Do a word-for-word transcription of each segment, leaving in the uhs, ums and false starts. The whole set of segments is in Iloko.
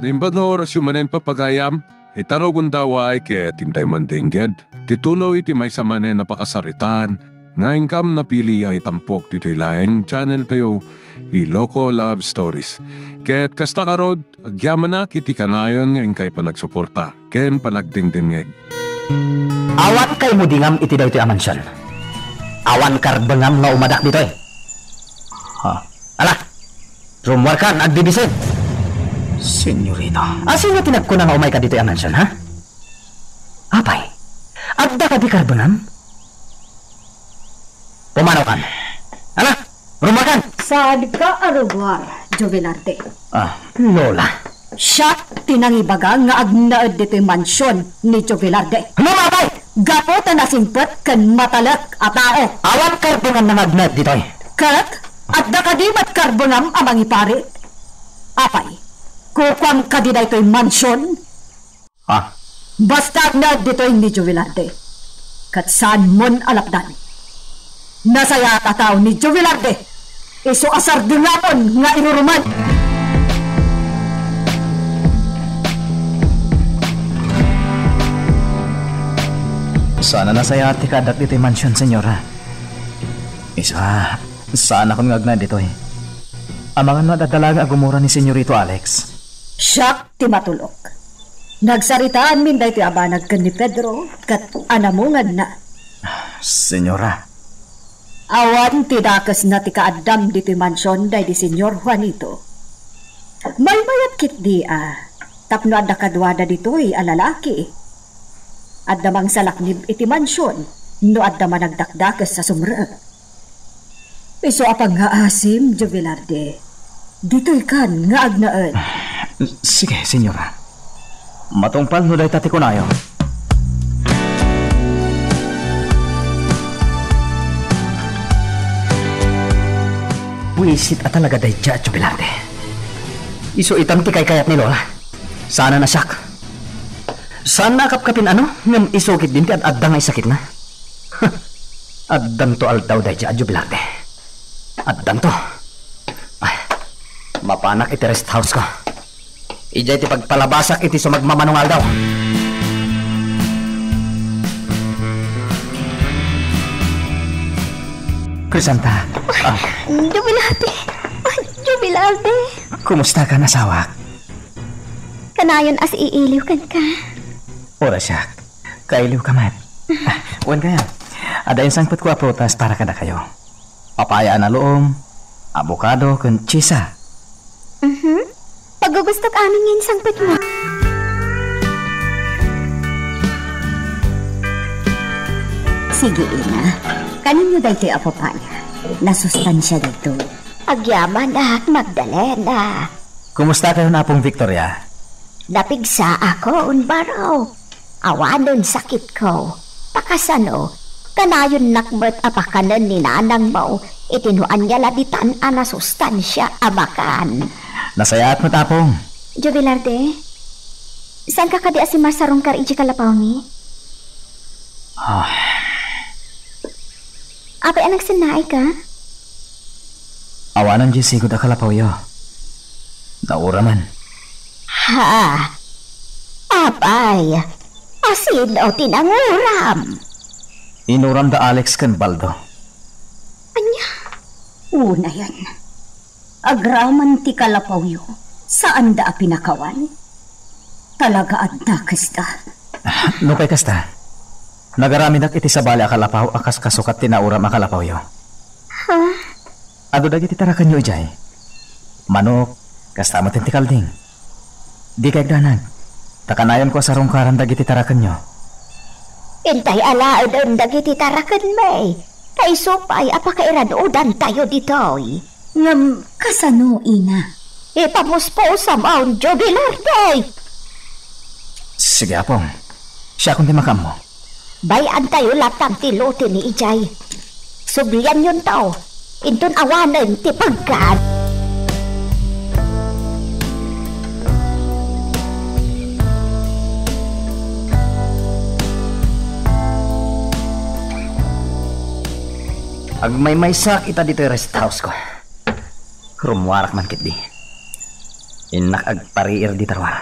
Naimbag nga orasyo manen, papagayam, ita rugonda, uray ket intay mandengngeg ti tuloy ti maysa manen a pakasaritaan nga inkam napili a itampok ditoy laeng channel tayo, Iloko Love Stories. Ket kasta ngarud, agyamanak iti kanayon nga inkay panagsuporta ken panagdengdengngeg. Awan kaimudingam iti daytoy a mansion. Awan karbengam nga umadak ditoy. Ha? Ala, rummuarkan, agbibisin. Senyorita. A, sino ti nagkuna nga umayka ditoy a mansion, ha? Apay, adda kadi karbengam? Pumanaw kan. Ala, rummuarkan. Saanka a rummuar, Jovelarde. Ah, Lola. Siak ti nangibaga nga agnaed ditoy mansion ni Jovelarde. Ano, apay? Gapu ta nasingpet ken matalek a tao. Awan karbengam nga agnaed ditoy. Ket adda kadi met karbengam a mangipari? Apay, kukuam kadi daytoy mansion? Ah. Basta agnaed ditoy ni Jovelarde, ket saanmon a lapdan. Nasayaat a tao ni Jovelarde, isu a sardengam nga iruruman. Saan a nasayaat ti kaaddak ditoy mansion, senyora. Isu a, saanakon nga agnaed ditoy. Amangan no adda laeng a gumura ni Senyorito Alex. Siak ti matulok. Nagsaritaanmin daytoy a banag ken ni Pedro ket anamunganna. Senyora. Awan ti dakesna ti kaaddam ditoy mansion daydi Senyor Juanito. Maymayat ketdi a tapno adda kaduada ditoy a lalaki. Adda mangsalaknib iti mansion no adda managdakdakes a sumrek. Isu a pangngaasim, Jovelarde. Ditoykan nga agnaed. Sige, senyora. Matungpal no dayta ti kunayo. Buisit a talaga dayta, Jovelarde. Isu itan ti kaykayat ni Lola. Saan a nasiak. Saan a kapkapin, ano, ngem isu ketdin ti ad-adda nga isakitna. Addanto aldaw dayta, Jovelarde. Addanto. Ay, mapanak iti rest house ko. Idiay ti pagpalabasak iti sumagmamano nga aldaw. Crisanta. Ah. Jovelarde. Ah, Jovelarde. Kumusta ka, asawak? Kanayon a siiiliw kenka. Orasyak. Kailiwka met. Ah, wen kaya. Adda insangpetko a prutas para kadakayo. Papaya a naluom, abokado, ken tsisa. Mhm. Paggugusto amin nga insangpetmo. Sige, Ina. Kaninyo daytoy a papaya. Nasustansia daytoy. Agyamanak, Magdalena. Kumusta kayo, Apong Victoria? Napigsaakon, baro. Awanen sakitko. Pakasano, kanayonnak met a pakanen ni nanangmo iti no ania la ditan a nasustansia a makan. Nasayaat met, Apong. Jovelarde, saanka kadi a simmarsarungkar idiay kalapawmi? Ah. Apay a nagsennaayka? Awanen diay sigud a kalapawyo. Nauraman. Ha? Apay, a sino ti nanguram? Inuram da Alex ken Baldo. Ania? Unayen. Agraman ti kalapawyo, saanda a pinakawan? Talaga a dakesda. No kay kasta, nagaramidak iti sabali a kalapaw a kas kasukat ti nauram a kalapawyo. Ha? Adu dagiti tarakenyo idiay. Manok, kasta met ti kalding. Dika agdanag, ta kanayonko a sarungkaran dagiti tarakenyo. Intay alaen dagiti tarakenmi, ta isu pay a pakairanudantayo ditoy. Ngem kasano, ina? Ipamuspusamon, Jovelarde! Sige, Apong. Siakon ti makaammo. Bay-antayo latta ti lotemi idiay. Sublianyonto, inton awanen ti pagkan. Agmaymaysaak ita ditoy rest house ko. Rummuarak man ketdi. Innak agpariir dita ruar.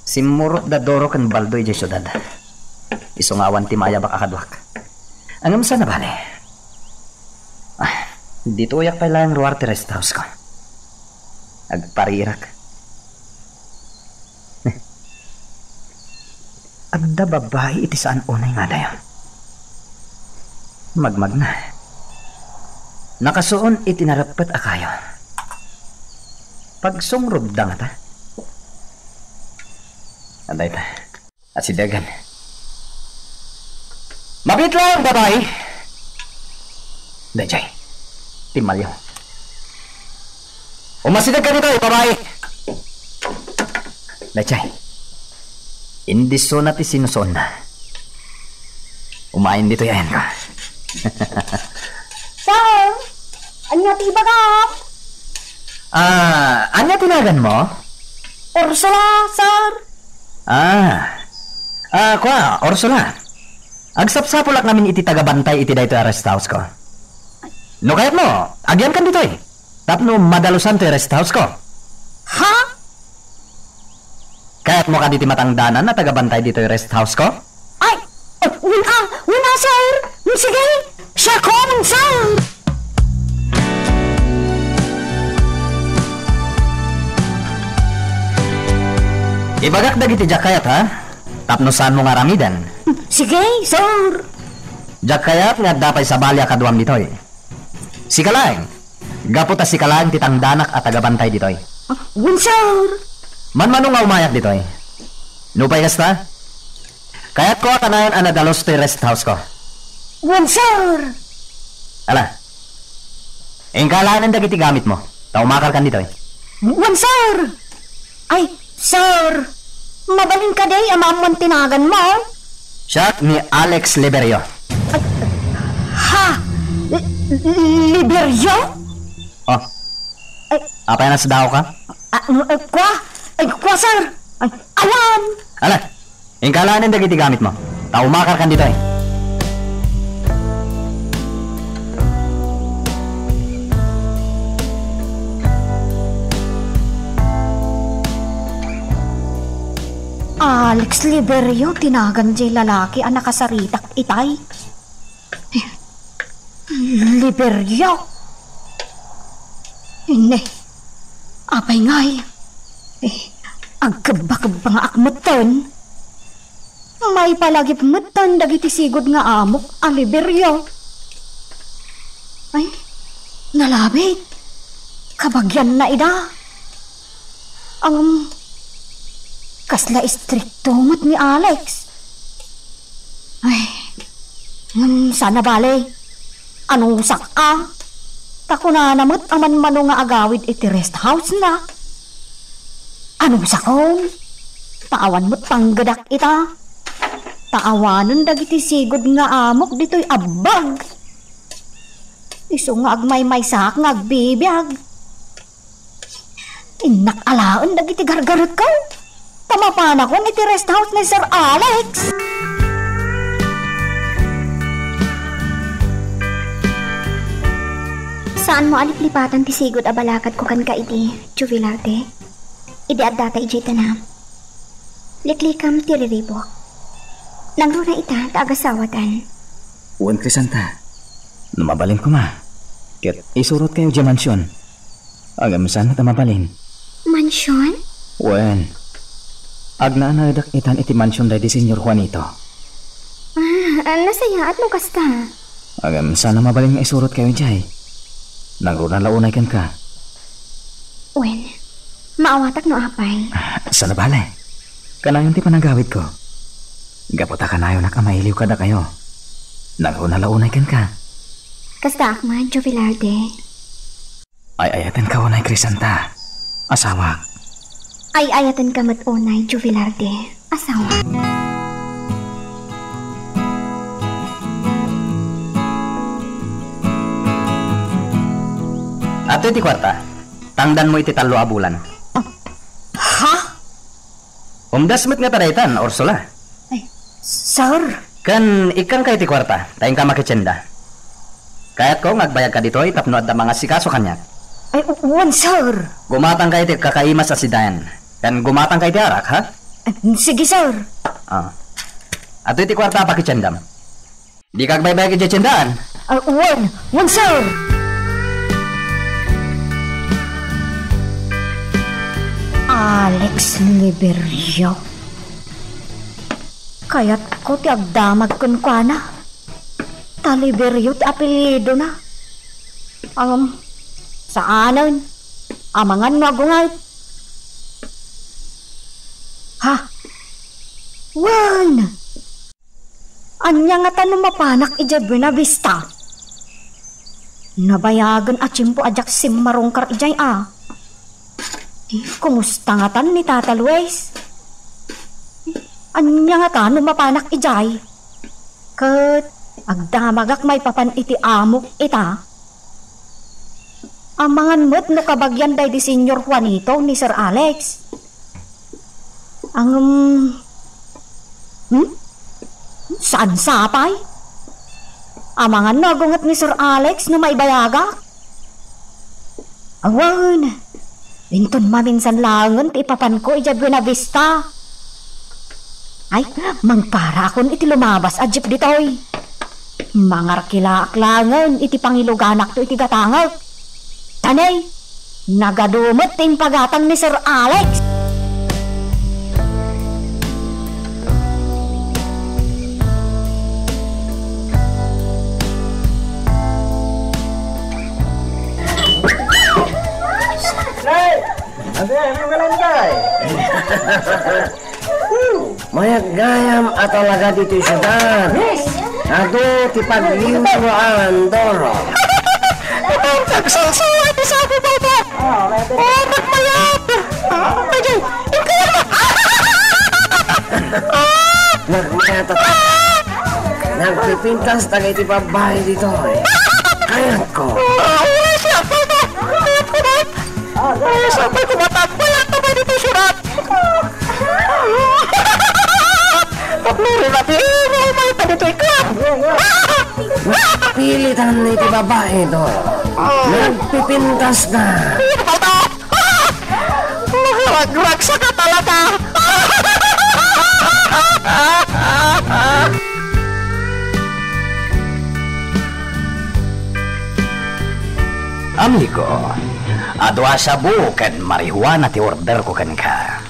Simmurotda Doro ken Baldo idiay siudad. Isu nga awan ti maayabak a kaduak. Ngem saan a bale. Ah, ditoyak pay laeng ruar ti rest house ko. Agpariirak. Adda babbai iti saan unay nga adayo. Magmagna. Nakasuon iti nareppet a kayo. Pagsungrobda ngata. Adda ita. Asidegen. Mabiit laeng, babai. Daydiay. Timmalyo. Umasideg ka ditoy, babai. Daydiay. Indisona ti sinusuonna. Umayen ditoy ayanka. Sir, ania ti ibagam? Ah, ania ti naganmo? Ursula, sir. Ah. Ah, kua, Ursula. Agsapsapulak ngamin iti tagabantay iti daytoy a rest house ko. No kayatmo, agyankan ditoy. Tapno madalusan toy rest house ko. Ha? Kayatmo kadi ti matangdanan a tagabantay ditoy rest house ko? Ay, eh, wen a, wen a, sir. Mm, sige, siakon, sir. Ibagak dagiti diak kayat, ha? Tapno saanmo nga aramiden. Sige, sir. Diak kayat nga adda pay sabali a kaduam ditoy. Sika laeng. Gapu ta sika laeng ti tangdanak a tagabantay ditoy. Ah, wen, sir. Manmano nga umayak ditoy. Nupay kasta, kayatko a kanayon a nadalus toy rest house ko. Wen, sir. Ala. Inka laeng dagiti gamitmo. Ta umakarkan ditoy. Wen, sir. Ay, sir, mabalin kadi a maammoan ti naganmo? Siak ni Alex Liberio. Ay, ha? Li-, Liberio? Oh. Ay. Apay a nasdaaw ka? Ah, mm, ay, kua? Ay, kua, sir? Ay, awan! Ala, inka laeng dagiti gamitmo. Ta umakarkan ditoy. Alex Liberio ti nagan diay lalaki a nakasaritak itay. Liberio. Inne, apay ngay? Eh, agkebba-kebba nga akmetten. Maipalagip metten dagiti sigud nga amok a Liberio. Ay, nalabit. Kabagianna ida. Ngem, kasla istrikto met ni Alex. Ay, ngem saan a bale. Anusak a. Ta kunana met a manmano nga agawid iti rest house na. Anusakon. Ta awan met panggedak ita. Ta awanen dagiti sigud nga amok ditoy abbag. Isu nga agmaymaysaak nga agbibiag. Innak alaen dagiti gargaretko. Ta mapanakon iti rest house ni Sir Alex. Saanmo a liplipatan ti sigud a balakadko kenka idi, Joe Velarde? Idi addata idiay tanam. Liklikam ti riribuk. Nangruna ita ta agasawatan. Wen, Crisanta. No mabalin koma, ket isurotkayo diay mansion. Ngem saan met a mabalin? Mansion? Wen. Agnaanaedak itan iti mansion daydi Señor Juanito. Ah, nasayaat no kasta. Ngem saan a mabalin nga isurotkayo idiay. Nangruna la unay kenka. Wen, maawatak no apay. Ah, saan a bale. Kanayon ti panagawidko. Gapu ta kanayonak a mailiw kadakayo. Nangruna la unay kenka. Kastaak man, Joe Velarde. Ay-ayatenka unay, Crisanta, asawak. Ay-ayatenka met unay, Joe Velarde, asawak. Adtoy ti kuarta. Tangdanmo iti tallo a bulan. Ha? Umdas met ngata daytan, Ursula. Ay, sir. Ken ikkanka iti kuarta, ta inka makitienda. Kayatko nga agbayagka ditoy tapno adda mangasikaso kaniak. Ay, u-, wen, sir. Gumatangka iti kakaimas a sidan. Ken gumatangka iti arak, ha? Ay, sige, sir. Ah. Adtoy ti kuarta a pakitiendam. Dika agbaybayag idiay tiendaan. Ah, wen, wen, sir. Alex Liberio. Kayatko ti agdamag kenkuana. Ta Liberio ti apelyidona. Ngem, saanen. Amangan no agunget. Ha? Wen! Ania ngata no mapanak idiay Buenavista? Nabayagen a tiempo a diak simmarungkar idiay a. Eh, kumusta ngatan ni Tata Luis? Ania ngata no mapanak idiay? Ket agdamagak maipapan iti amok ita. Amangan met no kabagian daydi Señor Juanito ni Sir Alex. Ngem, hmm? Saan sapay? Amangan no agunget ni Sir Alex no maibayagak? Awan, inton maminsan laengen ti ipapanko idiay Buenavista. Ay, mangparakon iti lumabas a jeep ditoy. Mangarkilaak laengen iti pangiluganakto iti gatangek. Tanay, nagadu met ti impagatang ni Sir Alex. Nay! Ate, ano ka lang, Nay? Mayat gayam a talaga ditoy siudad. Adu ti pagliwliwaan, Doro. Agsalsala ti sapo, Papa. Oh, nagmayat. Ay, ay, ay, ay. Nagmayat a ta-, nagpipintas dagiti babbai ditoy. Kayatko. Ah, wala siya, Papa. Kayatko na. Ay, sapay ko matagbayan na ba dito surat? Tapno rin natin, umay pa dito ikaw. Napilitan iti babae, Doro. Nagpipintas na. Nakaragragsa ka talaga. Amigo, adu a shabu ken marijuana ti orderko kenka.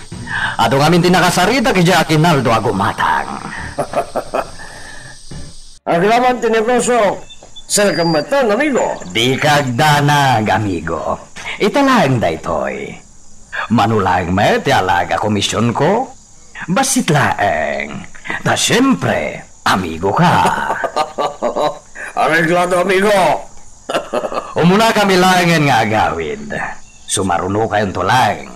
Adu ngamin ti nakasaritak idiay aguinaldo a gumatang. Agraman ti negosio, serkem metten, amigo. Dika agdanag, amigo. Ita laeng daytoy. Mano laeng met ti alaga komisionko. Bassit laeng. Ta siempre, amigo ka. Areglado, amigo. Umunakami laengen nga agawid. Sumarunokayonto laeng.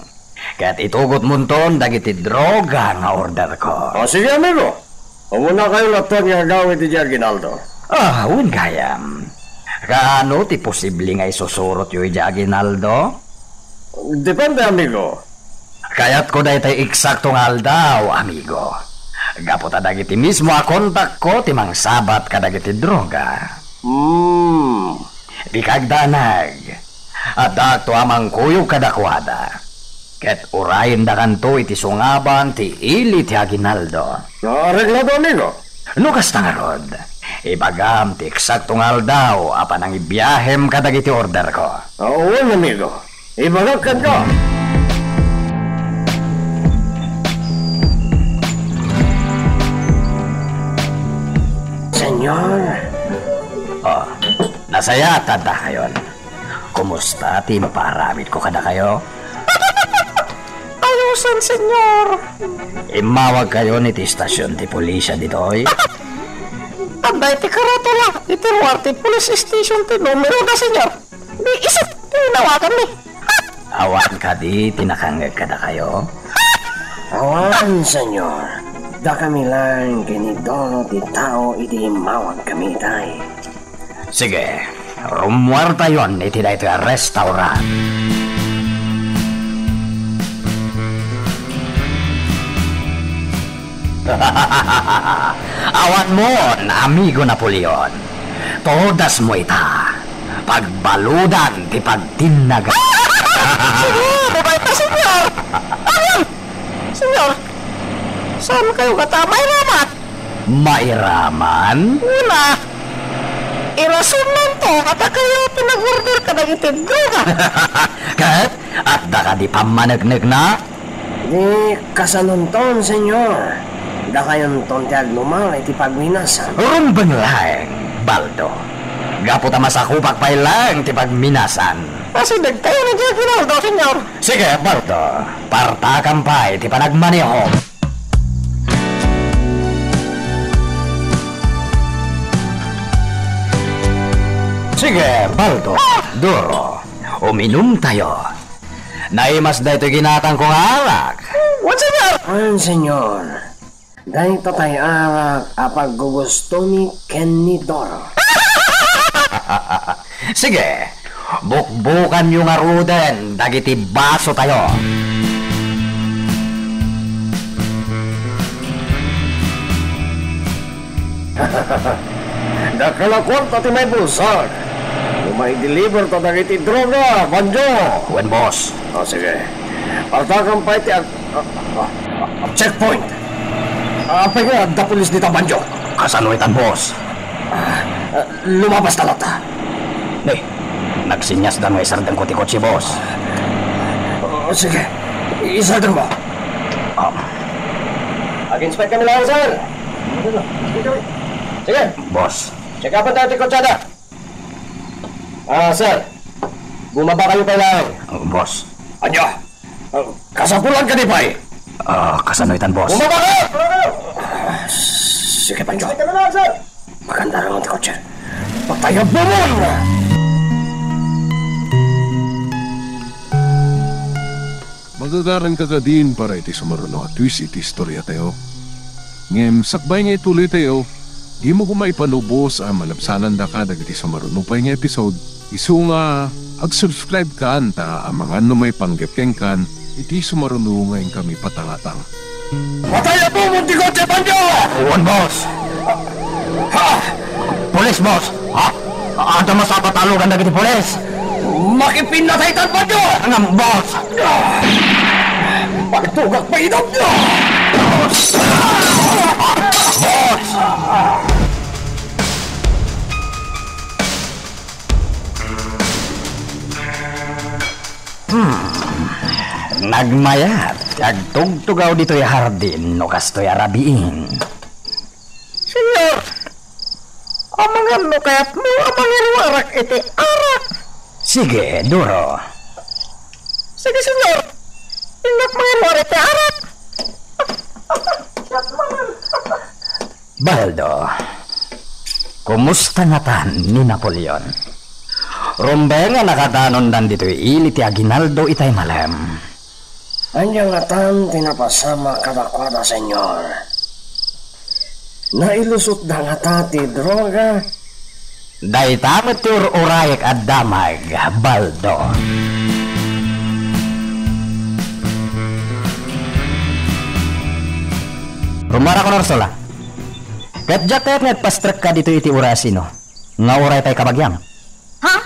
Ket itugotmonton dagiti droga nga orderko. O, sige, amigo. Umunakayo latta nga agawid idiay aguinaldo. Ah, wen gayam. Kaano ti posible nga isusurotyo idiay aguinaldo? Depende, amigo. Kayatko daytoy eksakto nga aldaw, amigo. Gapu ta dagiti mismo a kontakko ti mangsabat kadagiti droga. Hmm. Dika agdanag. Addaakto a mangkuyog kadakuada. Ket urayendakanto iti sungaban ti ili ti aguinaldo. Areglado, amigo. No kasta ngarud, ibagam ti eksakto nga aldaw a panangibiahem kadagiti orderko. Wen, amigo. Ibagak kenka. Señor. Oh, nasayaat ta addakayon. Kumusta ti impaaramidko kadakayo? Ayosen, Señor. Immawagkayon iti estasion ti pulisya ditoy. Adda iti karatula iti ruar ti police station ti numero da, Señor. Di isip ti nawaganmi. Awan kadi ti nakangngeg kadakayo? Awan, Señor. Dakami laeng ken ni Doro ti tao idi immawagkami itay. Sige, rummuartayon iti daytoy a restaurant. Awanmon, amigo Napoleon. Todasmo ita. Pagbaludan ti pagtinnagan. Siguro, baita, Senyor. Ayan! Senyor, saan kayo kata mairamat? Mairaman? Una, irasonnanto, kata kayo ti nag-order kadagiti droga. Ket, adda kadi pammaneknekna? Di kasanonton, Senyor. Dakayonton ti agnumal iti pagminasan. Rumbeng laeng, Baldo. Gapu ta masakupak pay laeng ti pagminasan. Asidegtayo ni Diego Baldo, Senyor. Sige, Baldo. Partakam pay ti panagmaneho. Sige, Baldo. Ah! Duro. Uminumtayo. Naimas daytoy ginatangko nga arak. Wen, Senyor! Wen, Senyor. Dayta tay arak a paggugustomi ken ni Doro. Sige, bukbukanyo ngaruden dagiti basotayo. Dakkel a kuarta ti maibulsag no maideliver ta dagiti droga, Banjo. Wen, boss. O, sige. Partakam pay ti ag-, ah, ah, ah, checkpoint. Apay nga adda pulis dita, Banjo? Kasano itan, boss? Ah, ah, lumabas ta latta. Ni, nagsinyasda nga isardengko ti kotse, boss. O, sige. Isardengmo. Ah. Ag-inspect kami laeng, sir. Sige. Boss. Check-upan tayo ti kotsada. Ah, sir. Bumaba kayo pay laeng. Oh, boss. Ania? Ah, kasapulan kadi pay? Ah, kasano itan, boss? Bumaba ka! Ah, sige, Pancho. Sige na lang, sir. Maganda raman ti kotse. Patay a bumon! Magagaran ka kadin para iti sumaruno a twist iti istoriatayo. Ngem sakbay nga ituloytayo, dimo koma ipalubos a malabsanandaka dagiti sumaruno pay nga episode. Isu nga ag-subscribe kan ta amangan no maipanggep kenkan iti sumaruno nga inkami patangatang. Patay a bumon ti kotse, Pancho! Wen, boss. Ha? Pulis, boss. Ha? Adda masapatalugan dagiti pulis. Makipinnatay tan, Pancho! Ngem, boss. Pagtugak pay inom. Boss! Hmm. Nagmayat ti agtugtugaw ditoy hardin no kastoy a rabiin. Senyor, amangan no kayatmo a mangiruarak iti arak. Sige, Duro. Sige, Senyor. Innak mangiruarak iti arak. Baldo, kumusta ngatan ni Napoleon? Rumbeng a nakadanondan ditoy ili ti aginaldo itay malem. Ania ngatan ti napasamak kadakuada, Senyor? Nailusotda ngata ti droga? Dayta met ti ur-urayek a damag, Baldo. Rumarak, Ursula. Ket diak kayat nga ipastrekka ditoy iti orasino nga uray pay kabagiam. Ha?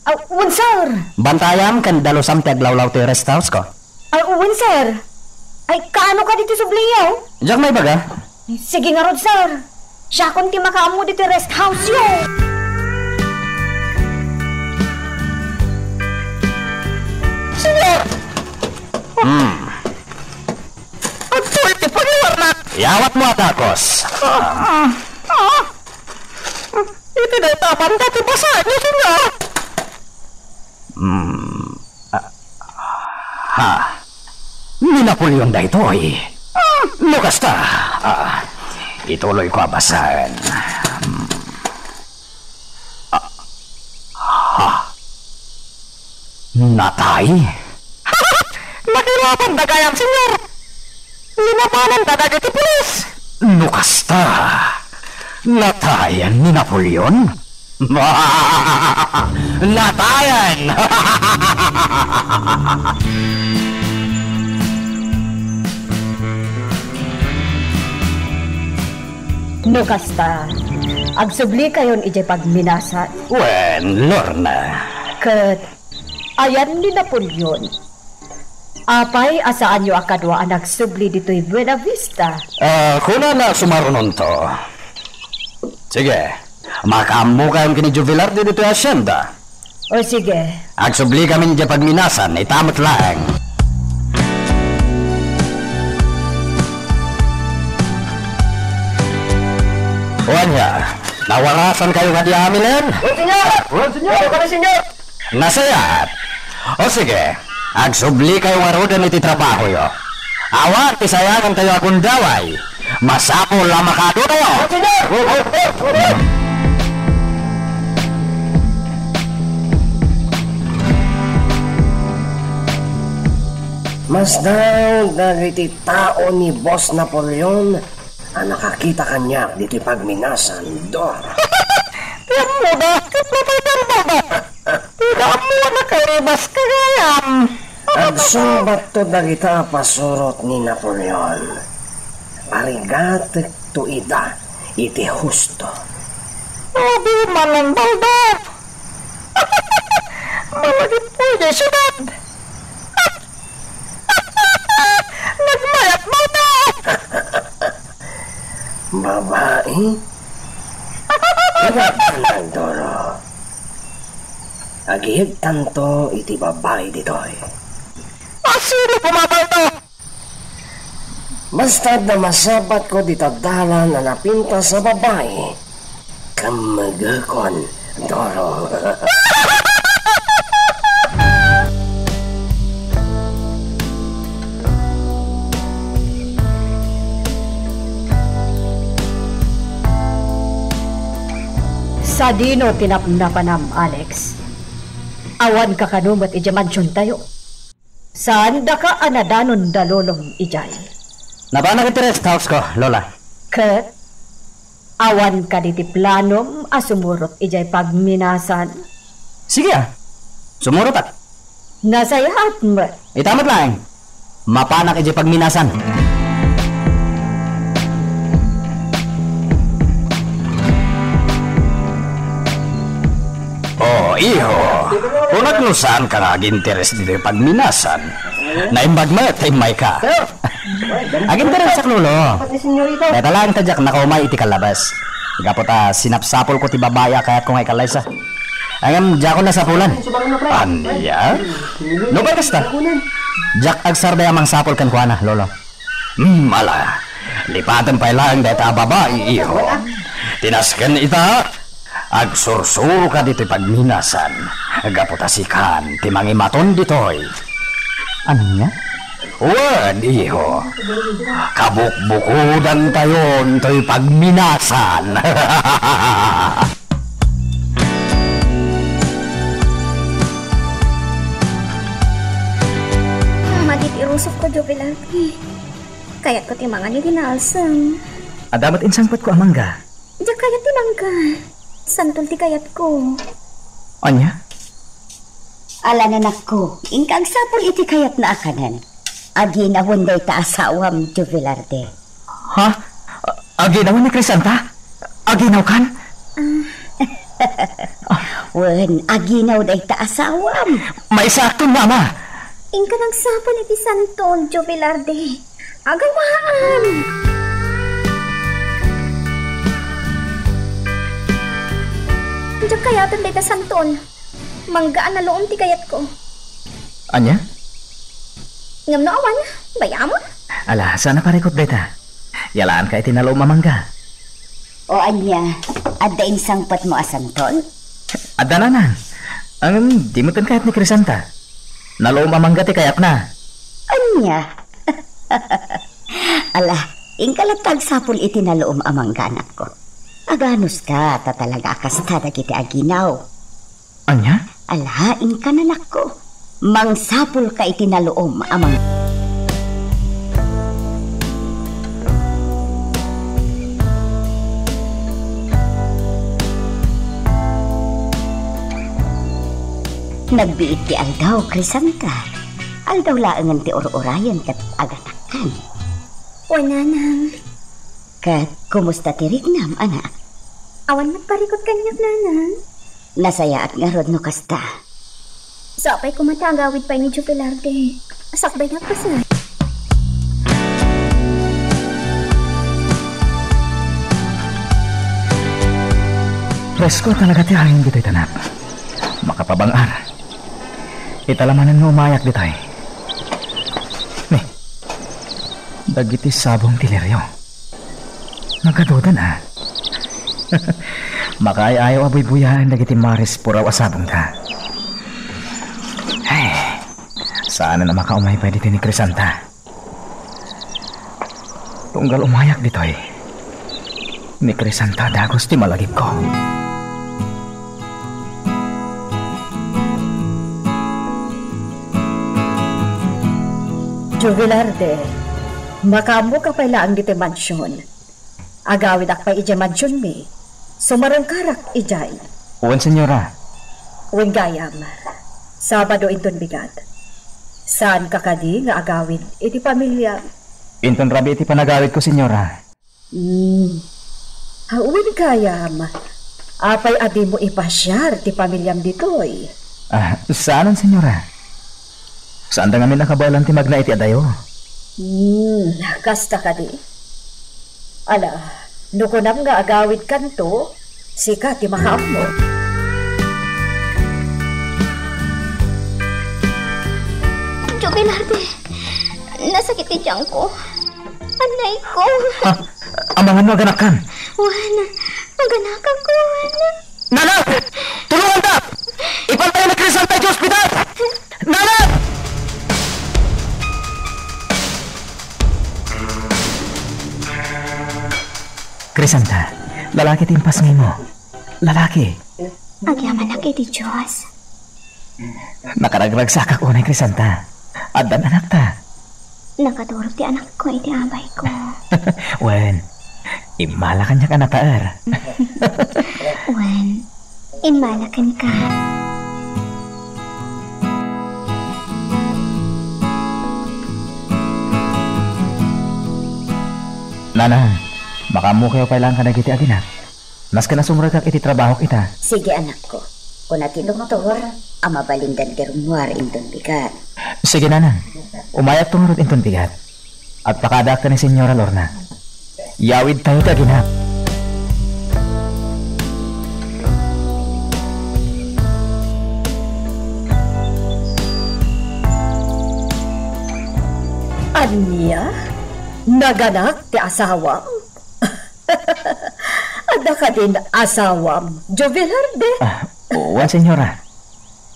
Ah, wen, sir. Bantayam ken dalusam ti aglawlaw ti rest house ko. Ay, wen, sir. Ay, kaano kadi ti subliyo? Diak maibaga. Sige ngarud, sir. Siakon ti makaammo ditoy rest house-yo. Senyor! Hmm. Adtoy ti pangiwarnak. Yawatmo a takos. Ah, ah, ah. Iti dayta banda ti basaenyo, Senyor. Hmm. Ah, ha? Ni Napoleon daytoy. Ah, no kasta, ah, ituloyko a basaen. Hmm. Ah, ha? Natay? Nakirabanda gayam, Senyor. Linabananda dagiti pulis. No kasta, natayan ni Napoleon? Natayan! No kasta, Agsublikayon idiay pagminasan. Wen, Lorna. Ket ayan ni Napoleon. Apay a saanyo a kadua a nagsubli ditoy Buena Vista? Ah, kunana a sumarunonto. Sige, makaammokayon ken ni Jovelarde ditoy hacienda. O sige. Agsubli kami idiay pagminasan, ita met laeng. O ania, nawarasankayo kadi amin? Wen, señor! Wen, señor! Wen, señor! Nasayaat. O sige, agsublikayo ngaruden iti trabahoyo. Awan ti sayangantayo a gundaway. Masapul a makaadu tayo. Masdang dagiti tao ni Boss Napoleon a nakakita kaniak ditoy pagminasan, Dor. Ti ammoda, ket natay ti ammoda. Dika ammo a nakalibas ka gayam. Agsungbatto dagita a pasurot ni Napoleon. Parigatekto ida iti husto. Abi manen, Baldo. Malagipko idiay siudad. Nagmayat, Baldo. Babai? Inagdanan, Doro. Agihigtanto iti babai ditoy. Asino koma, Baldo? Basta adda masabatko dita dalan a napintas a babai, kammegekon, Doro. Sadino ti napnapanam, Alex? Awanka kano met idiay mansiontayo? Saandaka a nadanon da lolom idiay? Napanak iti rest house ko, Lola. Ket awan kadi ti planom a sumurot idiay pagminasan? Sige a. Sumurotak. Nasayaat met. Ita met laeng. Mapanak idiay pagminasan. Oh, iho. Kunak no saanka nga aginteres ditoy pagminasan. Naimbag met, immayka. Aginteresak, Lolo. Dayta laeng ta diak nakaumay iti kallabas. Gapu ta sinapsapulko ti babai a kayatko nga ikallaysa. Ngem diakon nasapulan. Ania? Nupay kasta, diak agsardeng a mangsapul kenkuana, Lolo. Hmm, ala. Lipatem pay laeng dayta a babai, iho. Ti nasken ita, agsursuroka ditoy pagminasan. Gapu ta sikan ti mangimaton ditoy. Ania? Wen, iho. Kabukbukodantayon toy pagminasan. Madi ti urosopko, Jovelarte. Kayatko ti mangan iti naalsem. Adda met insangpetko a mangga. Diak kayat ti mangga. Santol ti kayatko. Ania? Ala, nanakko, inka agsapul iti kayatna a kanen. Aginawen dayta asawam, Jovelarte. Ha? Aginawen ni Crisanta? Aginawkan? Ah. Wen, aginaw dayta asawam. Maisakton, Mama. Inka agsapul iti santol, Jovelarte. Agawaan! Diak kayaten dayta santol. Mangga a naluom ti kayatko. Ania? Ngem no awan, bay-am? Ala, saan a parikut dayta. Yalaanka iti naluom a mangga. O ania, adda insangpetmo a santol? Adda, nanang. Ngem di metten kayat ni Crisanta. Naluom a mangga ti kayatna. Ania? Ala, inka latta agsapul iti naluom a mangga, anakko. Aganuska ta talaga a kasta dagiti aginaw. Ania? Ala, inka, nanakko. Mangsapulka iti naluom a mang- Nagbiit ti aldaw, Crisanta. Aldaw laengen ti ur-urayen ket aganakkan. Wen, nanang. Ket kumusta ti riknam, anak? Awan met parikut kaniak, Nanang. Nasayaat ngarud no kasta. Sapay koma ta agawid pay ni Joe Velarde. Sakbay nga agpasay. Presko talaga ti hangin ditoy, anak. Makapabang-ar. Ita la manen nga umayak ditoy. Ni, dagiti sabong ti lirio. Nagadudan, a. Makaay-ayo a buybuyaen dagiti maris puraw a sabongda. Ay, saan a makaumay pay ditoy ni Crisanta. Tunggal umayak ditoy, ni Crisanta dagus ti malagipko. Joe Velarde, makaammoka pay laeng ditoy mansion. Agawidak pay idiay mansionmi. Sumarungkarak idiay. Wen, senyora. Wen gayam. Sabado inton bigat. Saanka kadi nga agawid iti pamiliam? Inton rabii ti panagawidko, senyora. Hmm. Ah, wen gayam. Apay a dimo ipasiar ti pamiliam ditoy? Ah, saanen, senyora. Saanda ngamin a kabaelan ti magna iti adayo. Hmm, kasta kadi? Ala, no kunam nga agawidkanto, sika ti makaammo. Joe Velarde, nasakit ti tiangko. Anayko. Ha? Amangan no aganakkan? Wen, aganakak, wen. Nanang! Tulonganta! Ipantayo ni Crisanta idiay ospital! Nanang! Crisanta, lalaki ti impasngaymo. Lalaki. Agyamanak iti Dios. Nakaragragsakak unay, Crisanta. Addan anakta. Nakaturog ti anakko iti abayko. Wen, immala kaniak a nataer. Wen, immala kenka. Nanang, makaammokayo pay laeng kadagiti aginak? Nasken a sumrekak iti trabahok ita. Sige, anakko. Kuna ti doktor a mabalindan ti rummuar inton bigat. Sige, nanang. Umayakto ngarud inton bigat. Agpakadaak ken ni Senyora Lorna. Yawidtayo ti aginak. Ania? Naganak ti asawam? Adda kadin asawam, Joe Velarde? Ah, wen, senyora.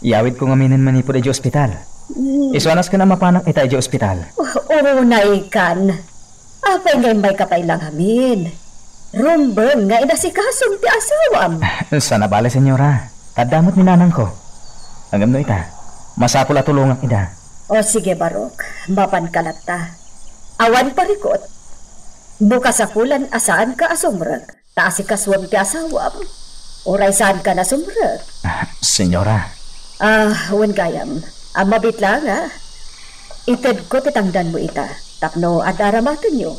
Yawidko ngaminen manipud idiay ospital. Hmm. Isu a nasken a mapanak ita idiay ospital. Urunaykan. Apay nga immayka pay la ngamin? Rumbeng nga inasikasong ti asawam. Saan a bale, senyora. Adda met ni nanangko. Ngem no ita, masapul a tulongak ida. O sige, Barok. Mapanka latta. Awan parikut. No kasapulan a saanka a sumrek, ta asikasuem ti asawam. Uray saanka a sumrek. Ah, senyora. Ah, wen gayam. Ah, mabiit laeng, a. Itedko ti tangdanmo ita, tapno adda aramatenyo.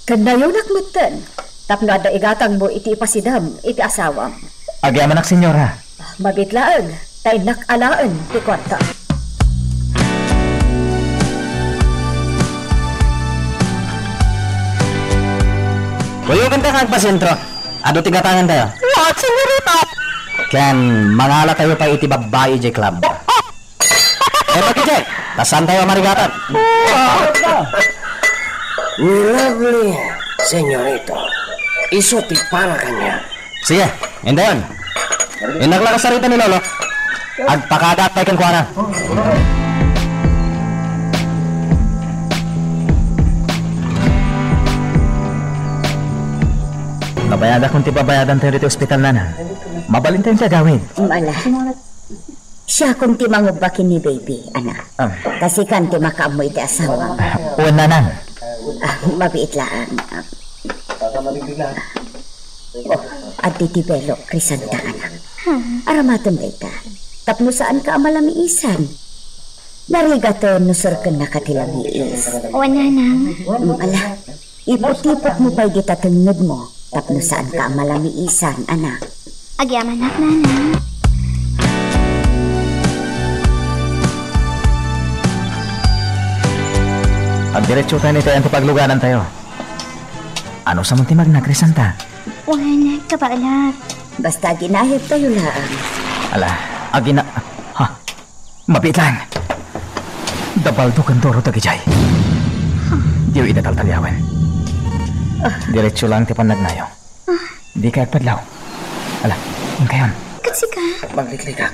Ken nayonak metten, tapno adda igatangmo iti ipasidam iti asawam. Agyamanak, senyora. Mabiit laeng, ta innak alaen ti kuarta. Kuyogenta nga agpasentro. Adu ti gatangantayo. What, senyorita? Ken mangalatayo pay iti babbai idiay club. Eh, bakit, Jack? Ta saantayo a marigatan. Ni Lovely, senyorito. Isu ti para kaniak. Sige, indayon. Innak la kasarita ni Lolo. Agpakadaak pay kenkuana. Babayadakon ti babayadantayo ditoy ospital, nanang. Mabalintayon ti agawid. Ala. Siakon ti mangubba ken ni baby, anak. Ah. Ta sikan ti makaammo iti asawam. Wen, nanang. Ah, mabiit laeng. Oh, addi ti belok, Crisanta, anak. Ha? Aramaten dayta. Tapno saanka a malamiisan. Narigaten no serkennaka ti lamiis. Wen, nanang. Mm, ala, iputipotmo pay dita tengngedmo. Tapno saanka a malamiisan, anak. Agyamanak, Nana. Agdiretso tayo ni tayan ti pagluganantayo. Ano sa man ti magna, Crisanta? Wen, kabaelak. Basta aginayadtayo laeng. Ala, agina-, ha? Mabiit laeng. Dabaldo ken Doro dagijay. Diyo ida taltaliawen. Diretso lang ti pannagnayo. Dika agpadlaw. Ala, inkayon. Ket sika? Magliklikak.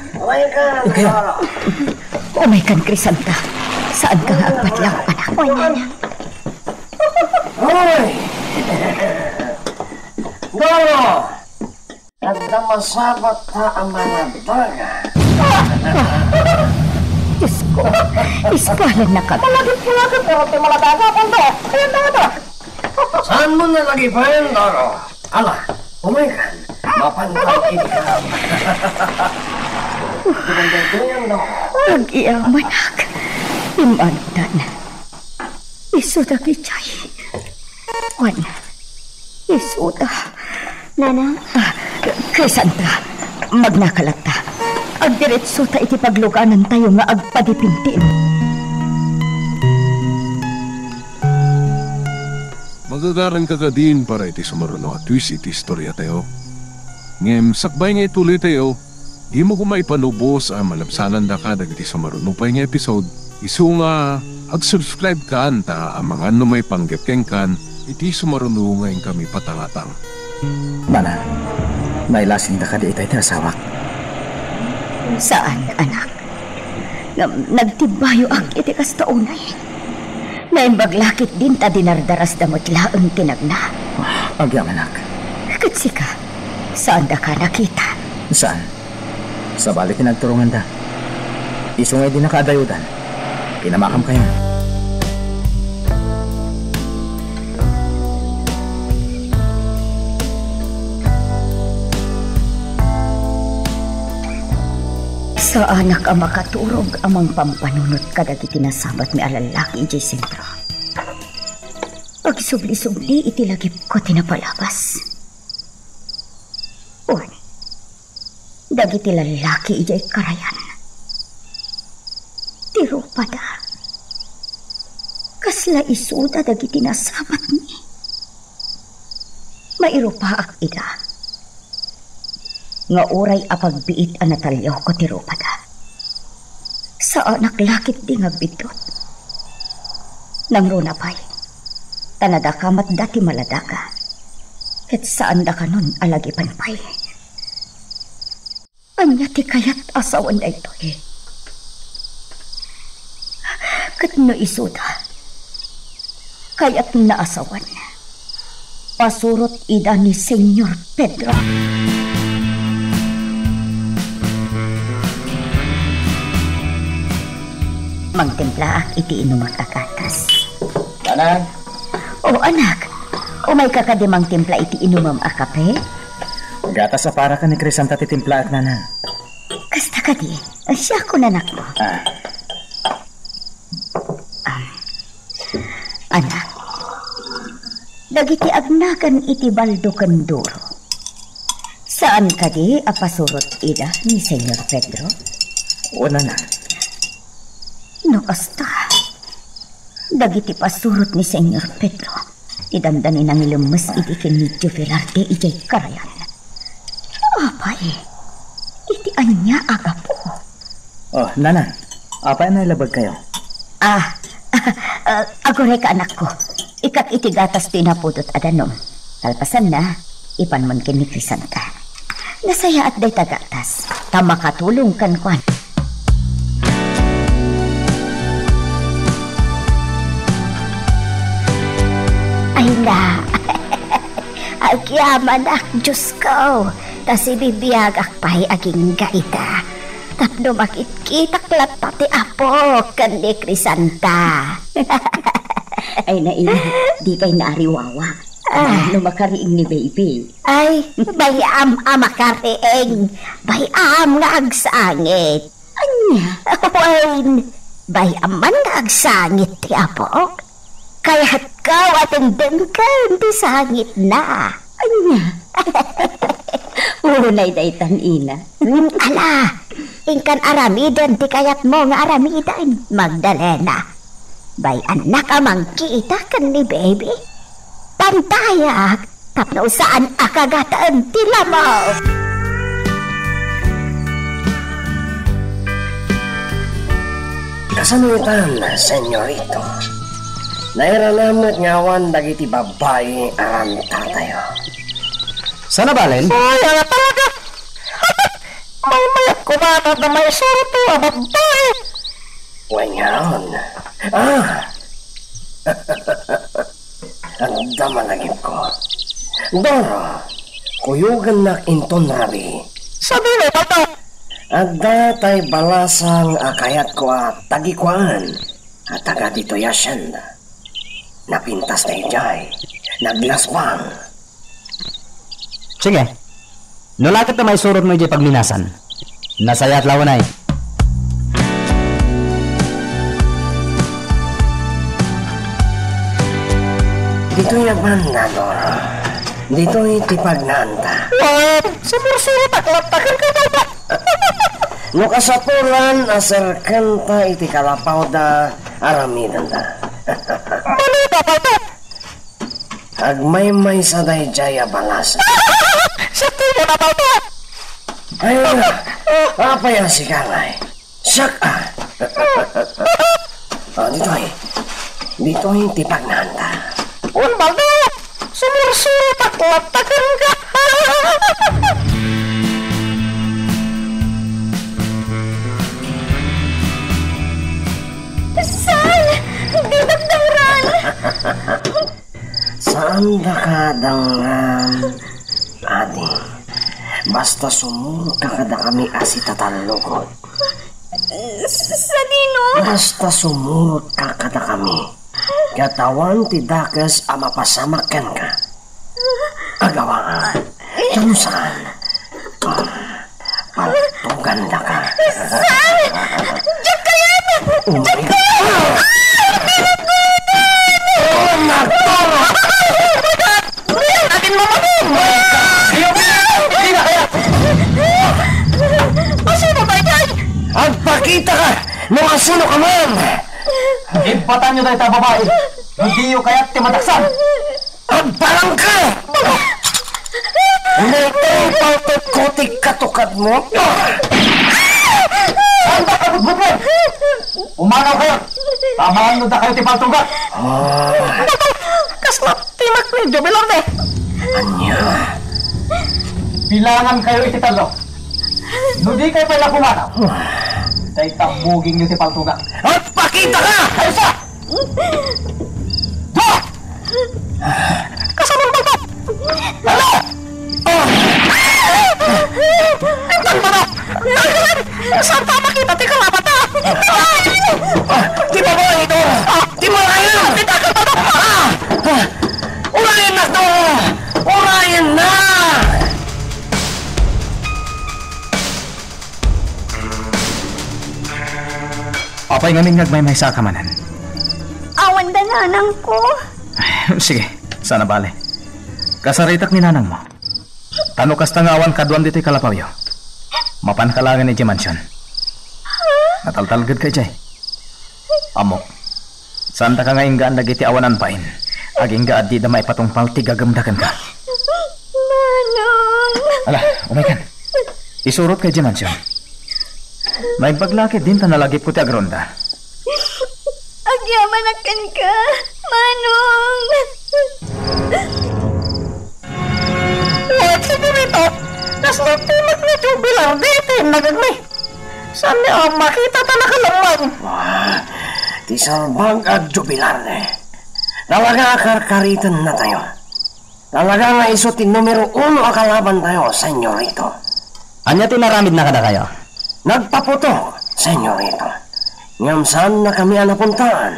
Inkayon. Umaykan, Crisanta. Saanka nga agpadlaw, anak. Wen, Nana. Hoy! Doro! Adda masabatta a maladaga. Diosko, iskalannaka. Malagip-malagip, pero ti maladaga, Doro. Kaya na, Doro. Saanmo nalagipen, Doro? Ala, umaykan. Mapantaw iti kaam. Dumandayduyan, Doro. Agyamanak. Immanudan. Isu dagijay. Wen, isuda. Nana? Ah, Crisanta, magnaka latta. Agdiretsota iti pagluganantayo nga agpadipintin. Magagaranka kadin para iti sumaruno a twist iti istoriatayo. Ngem sakbay nga ituloytayo, dimo koma ipalubos a malabsanandaka dagiti sumaruno pay nga episode, isu nga ag-subscribe kan ta amangan no maipanggep kenkan iti sumaruno nga inkami patangatang. Nana, nailasingda kadi itay ti asawak? Saan, anak. Ngem nagtibbayoak iti kasta unay. Naimbag la ketdin ta dinardarasda met laeng ti nagna. Agyamanak. Ket sika, saandaka a nakita? Saan. Sabali ti nagturonganda. Isu nga idi nakaadayodan, kinamakamkayon. Saanak a makaturog a mangpampanunot kadagiti nasabatmi a lallaki idiay sentro. Agsubli-subli iti lagipko ti napalabas. Wen, dagiti lallaki idiay karayan. Ti rupada. Kasla isuda dagiti nasabatmi. Mairupaak ida. Nga uray apagbiit a nataliawko ti rupada. Saanak la ketdi nga agbiddut. Nangruna pay, ta nadakamatda ti maladaga, ket saandakanon a lagipen pay. Ania ti kayat a sawen daytoy? Ket no isuda, kayatna a sawen, pasurot ida ni Señor Pedro. Mangtimplaak iti inumak a gatas. Nanang! O, anak, umayka kadi mangtimpla iti inumem a kape? Gatas a para ken ni Crisanta ti timplaak, Nanang. Kasta kadi, siak, nanakko. Ah. Ah. Anak, dagiti agnagan iti Baldo ken Doro, saan kadi a pasurot ida ni Señor Pedro? Wen, Nanang. No kasta, dagiti pasurot ni Señor Pedro, ti dandani nangilemmes idi ken ni Joe Velarde idiay karayan. Apay, iti ania a gapu? Oh, Nanang, apay a nailabagkayo? Ah, ah, agurayka, anakko. Ikkak iti gatas ti napudot a danum. Kalpasanna, ipanmon ken ni Crisanta. Nasayaat dayta gatas, ta makatulong kenkuan. Ay na, agyamanak, Diosko, ta sibibiagak pay agingga ita. Tapno makitkitak latta ti Apo ken ni Crisanta. Ay, naina, di kay naariwawa. Ah. No makariing ni baby. Ay, bay-am a makariing. Bay-am nga agsangit. Ania? Wen, bay-am man nga agsangit ti Apo. Kayatko a tengdengken ti sangitna. Ay, Unay daytan, ina. Hmm, ala, inkan aramiden ti kayatmo nga aramiden, Magdalena. Bay-annak a mangkita ken ni baby. Pantayak tapno saan a kagataen ti lamo. Kasano itan, senyorito? Nairana met nga awan dagiti babbai a rantatayo. Saan a balen? Ay, ala talaga! Maymayat ko man adda maisurot a babbai! Wen nga awan. Ah! Adda malagipko. Doro, kuyogennak inton rabii. Sadino, Baldo? Adda tay balasang a kayatko a tagikuan a taga ditoy a hacienda. Napintas daydiay, naglasbang. Sige. No la ket ta maisurotmo idiay pagminasan, nasayaat la unay. Ditoy a banda, Doro. Ditoy ti pagnaanta. Wen, sumursurotak latta kenka, Baldo. No kasapulan, aserkenta iti kalapawda, aramidenta. Mano, Baldo? Agmaymaysa daydiay a balas. Siak ti immuna, Baldo! Ay, apay a sika ngay? Siak a. Ah, ditoy. Ditoy ti pagnaanta. Wen, Baldo! Sumursurotak latta kenka! Saan? Didak dangran! Saandaka dangran, adi. Basta sumurotka kadakami a sitatallukot. S-, sadino? Basta sumurotka kadakami. Ket awan ti dakes a mapasamak kenka. Agawaan. Ta no saan, paltogandaka. Saan? Diak kayat! Diak kayat! Ay, pinagkutan! Oh, nagturo! Bilang akin mo magun! Ayaw, ayaw, ayaw, ayaw! Asino ba yan? Agpakita ka no asino ka man! Ibbatan yo dayta babai! No diyo kayat ti madaksan! Agparang ka! Nagtay paltogko ti katukadmo! Saan ka kabutbutbot? Umanaw kayo! Tamaan no dakayo ti paltogak! Ah. Kasla ti mak ni Joe Velarde! Ania? Bilangan kayo iti tallo. No di kayo pay la pumanaw, dayta buging yo ti paltogak. Agpakita ka! Ay, sa! Dua! Kasano ang balbal? Ano? Intan mo na! Saan pa makita ti kalaban ta? Ah, ti babae ito! Ti malayan! Ah! Ah! Urayan na to! Urayan na! Apay ngamin nga agmaymaysa ka manen? Awan da nanangko. Sige, saan a bale. Kasaritak ni nanangmo. Ta no kasta nga awan kaduam ditoy kalapawyo, mapanka laengen idiay mansion. Nataltalgedka idiay. Ammok, saandaka nga inggaan dagiti awanan bain, agingga a dida maipatungpal ti gagemda kenka. Manong! Ala, umaykan. Isurotka idiay mansion. Naimbag la ket dinta nalagipko ti agronda. Agyamanak kenka, Manong! Wen, sigurito, kasla ti mak ni Joe Velarde ti innagagmi. Saan ni a makita ta nakalemmeng. Ah, ti salbag a Joe Velarde. Talaga a karkaritennatayo. Talaga nga isu ti numero uno a kalabantayo, senyorito. Ania ti inaramidna kadakayo? Nagpaputok, senyorito. Ngem saannakami a napuntaan.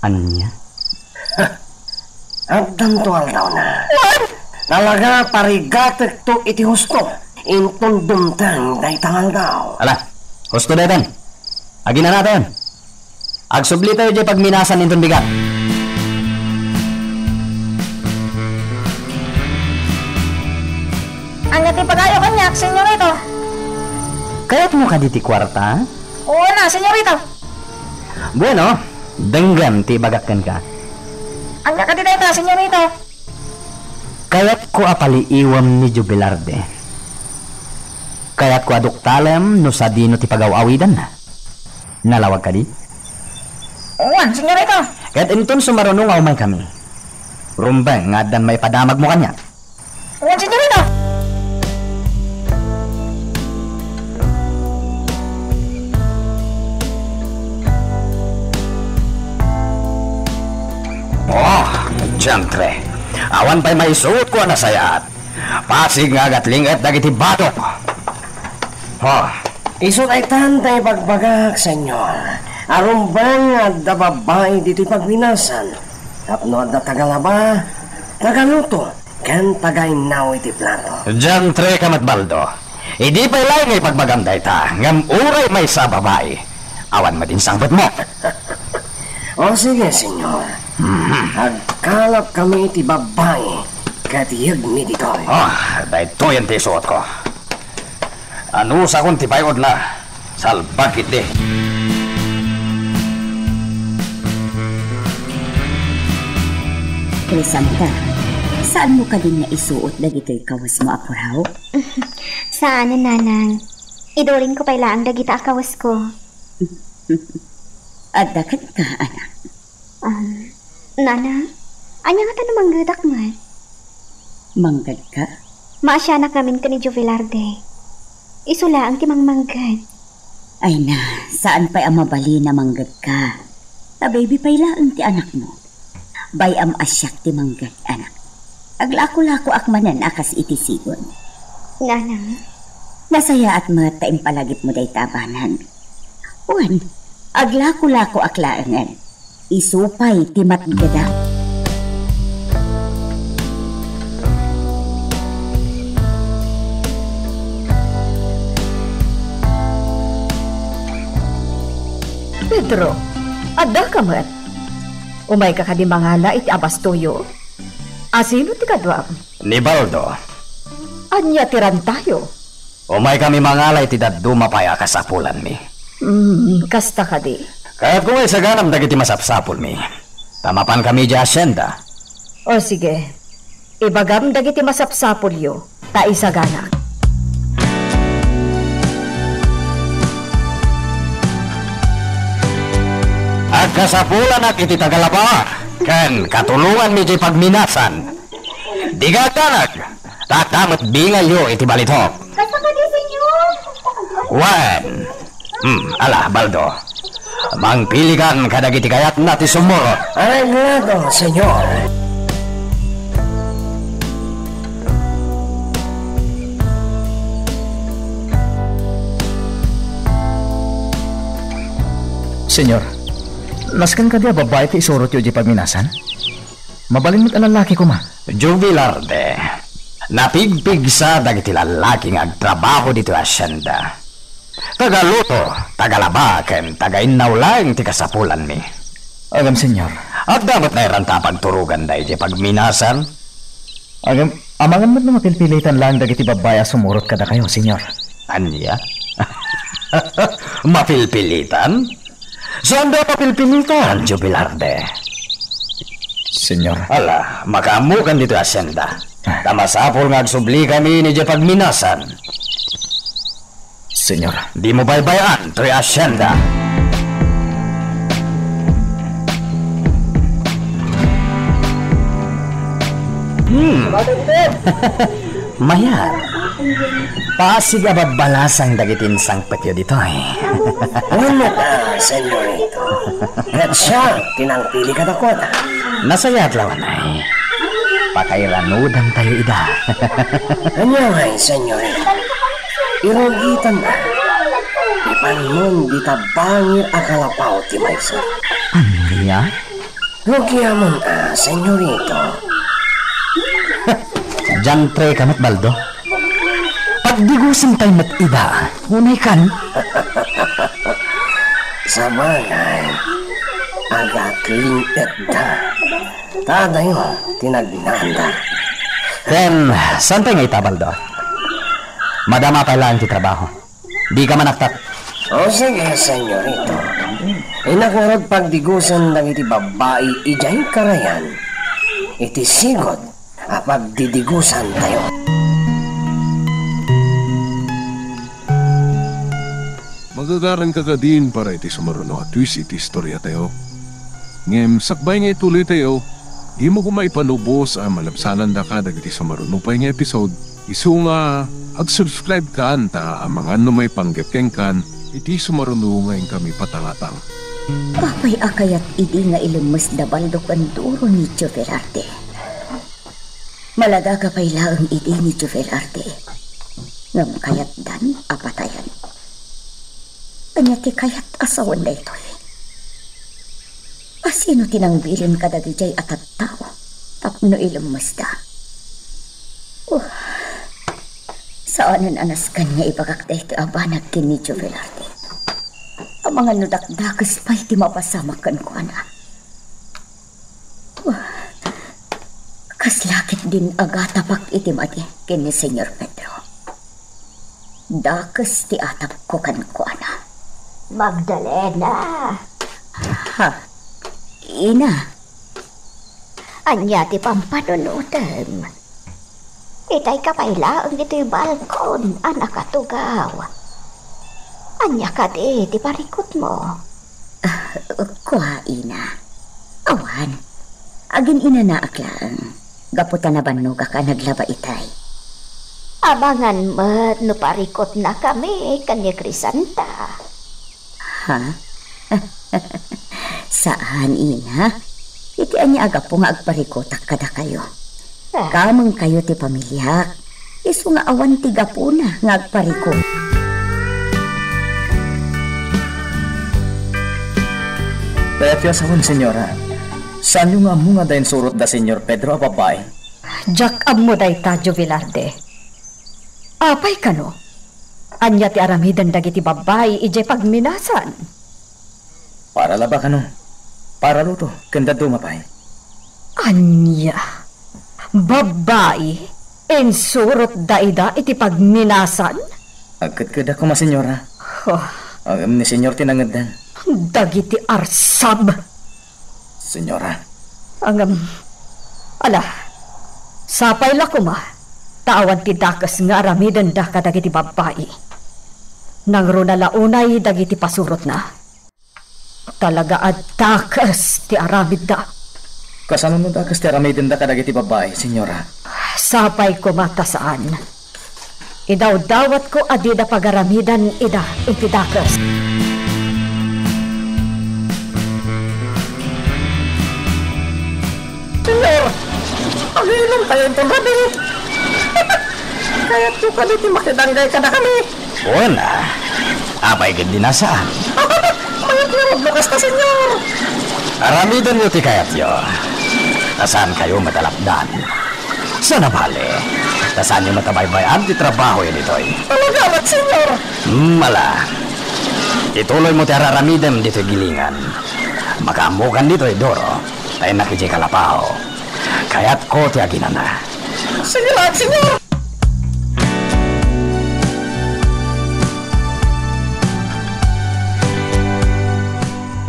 Ania? Addanto aldawna. Talaga, parigatekto iti husto. Inton dumteng dayta nga aldaw. Ala, husto daytan. Aginanatayon. Agsublitayo diay pagminasan inton bigat. Ania ti ibagayo kaniak, Senyorito? Kayatmo kadi ti kuarta? Uuna, Senyorito. Bueno, denggem ti ibagak kenka. Ania kadi dayta, Senyorito? Kayatko a paliiwem ni Jubilarde. Kayatko a duktalem no sadino ti pagaw-awidanna. Nalawag kadi? Wen, Senyorito. Ket inton sumaruno nga umaykami, rumbeng nga addan maipadamagmo kaniak. Wen, Senyorito. Oh, diantre. Awan pay maisuotko a nasayaat. Pasig nga agatlinget dagiti badok. Oh. Isu daytan ti ibagbagak, Senyor. A rumbeng nga adda babbai ditoy pagminasan. Tapno adda tagalaba, tagaluto, ken tagainnaw iti plato. Diantre ka met, Baldo. Idi pay laeng nga ibagbagam dayta, ngem uray maysa a babai, awan met insangpetmo. O sige, Senyor. Mhm. Agkalapkami iti babbai ket yegmi ditoy. Ah, daytoyen ti isuotko. Anusakon ti pay-odna. Salbag ketdi. Crisanta, saanmo kadin nga isuot dagitoy kawesmo a puraw? Saan, Nanang. Iduringko pay laeng dagita a kawesko. Adda kenka, anak. Um, Nanang, ania ngata no manggedak met? Manggedka? Maasianak ngamin ken ni Jovelarde. Isu laeng ti mangmangged. Ay na, saan pay a mabalin a manggedka. Ta baby pay laeng ti anakmo. Bay-am a siak ti mangged, anak. Aglakolakoak manen a kas iti sigon. Nanang. Nasayaat met ta impalagipmo dayta a banag. Wen, aglakolakoak laengen. Isu pay ti matgedak. Pedro, addaka met? Umayka kadi mangala iti abastoyo? Asino ti kaduam? Ni Baldo. Ania ti rantayo? Umaykami mangala iti dadduma pay a kasapulanmi. Hmm, kasta kadi. Kayatko nga isaganam dagiti masapsapulmi. Ta mapankami idiay hacienda. O sige, ibagam dagiti masapsapulyo, ta isaganak. Agkasapulanak iti tagalaba, ken katulonganmi diay pagminasan. Diga agdanag, ta adda met bingayyo iti balitok. Kasta kadi, Senyor? Wen. Hmm, ala, Baldo. Mangpilikan kadagiti kayatna ti sumurot. Areglado, Senyor. Senyor, nasken kadi a babbai ti isurotyo idiay pagminasan? Mabalin met a lallaki koma. Jubilarde, napigpigsa dagiti lallaki nga agtrabaho ditoy hacienda. Tagaluto, tagalaba, ken tagainnaw laeng ti kasapulanmi. Agam, Senyor. Adda met nairanta a pagturoganda idiay pagminasan? Agam, amangan met no mapilpilitan laeng dagiti babbai a sumurot kadakayo, Senyor. Ania? Mapilpilitan? Saanda a mapilpilitan, Jubilarde. Senyor. Ala, makaammokan ditoy hacienda. Ah. Ta masapul nga agsublikami idiay pagminasan. Senyor. Dimo baybay-an toy hacienda. Hmm. Mayat. Pasig a babbalasang dagiti insangpetyo ditoy. Wen met, a, Senyorito. Ket siak ti nangpili kadakuada. Nasayaat laeng, ay. Pakairanudantayo ida. Ania ngay, Senyorito? Irugitan a. Ipanmon dita bangir a kalapaw ti maysa. Ania? Rugiamon a, Senyorito. Diantre ka met, Baldo. Pagdigusen pay met ida. Unay kan. Sabagay, agatling-etda. Ta adayo ti nagnaanda. Ken, saan pay nga ita, Baldo? Madama pay laeng ti trabaho. Dika manaktak. O, sige, senyorito. Innak ngarud pagdigusen dagiti babbai idiay karayan. Iti sigud a pagdidigusantayo. Magagaranka kadin para iti sumaruno a twist iti istoriatayo. Ngem sakbay nga ituloytayo, dimo koma ipanubos a malabsanandaka dagiti sumaruno pay nga episode, isu nga ag-subscribe kan ta amangan no maipanggep kenkan iti sumaruno nga inkami patangatang. Apay a kayat idi nga ilemmes da Baldo ken Doro ni Tio Velarde? Maladaga pay laeng idi ni Tio Velarde, ngem kayatdan a patayen. Ania ti kayat a sawen daytoy? A sino ti nangbilin kadagidiay a tattao tapno ilemmesda? Oh, saanen a nasken nga ibagak daytoy a banag ken ni Tio Velarde. Amangan no dakdakes pay ti mapasamak kenkuana. Kasla ketdin agatapak iti madi ken ni Señor Pedro. Dakes ti atapko kenkuana. Magdalena! Ha? Ina? Ania ti pampanunotem? Itayka pay laeng ditoy balkon a nakatugaw. Ania kadi ti parikutmo? Ah, kua, ina. Awan. Agin-inanaak laeng. Gapu ta nabannogak a naglaba itay. Amangan met no parikutnakami ken ni Crisanta. Ha? Saan, ina. Iti ania a gapu nga agparikutak kadakayo? Ah. Kamengkayo ti pamiliak. Isu nga awan ti gapuna nga agparikut. Kayatyo a sawen, señora. Saanyo nga ammo nga adda insurot da Señor Pedro a babbai? Diak ammo dayta, Tio Velarde. Apay kano? Ania ti aramiden dagiti babbai idiay pagminasan? Para laba kano? Para luto, ken dadduma pay. Ania? Babbai? Insurotda ida iti pagminasan? Agkedkedak koma, señora. Huh. Ngem ni señor ti nangeddan. Dagiti arsab! Señora. Ngem, ala, sapay la koma, ta awan ti dakes nga aramidenda kadagiti babbai. Nangruna la unay dagiti pasurotna. Talaga a dakes ti aramidda. Kasano no dakes ti aramidenda kadagiti babbai, señora? Sapay koma ta saan. Idawdawatko a dida pagaramidan ida iti dakes. Señor, aginom tayo inton rabii. Kayatyo kadi ti makidanggay kadakami? Wen a, apay ketdi a saan? Mayat ngarud no kasta, señor. Aramidenyo ti kayatyo. Ta saankayo met a lapdan. Saan a bale, ta saanyo met a baybay-an ti trabahoyo ditoy. Talaga met, señor. Hmm, ala. Ituloymo ti ar-aramidem ditoy gilingan. Makaammokan ditoy, Doro, ta innak idiay kalapaw. Kayatko ti aginana. Sige laeng, señor!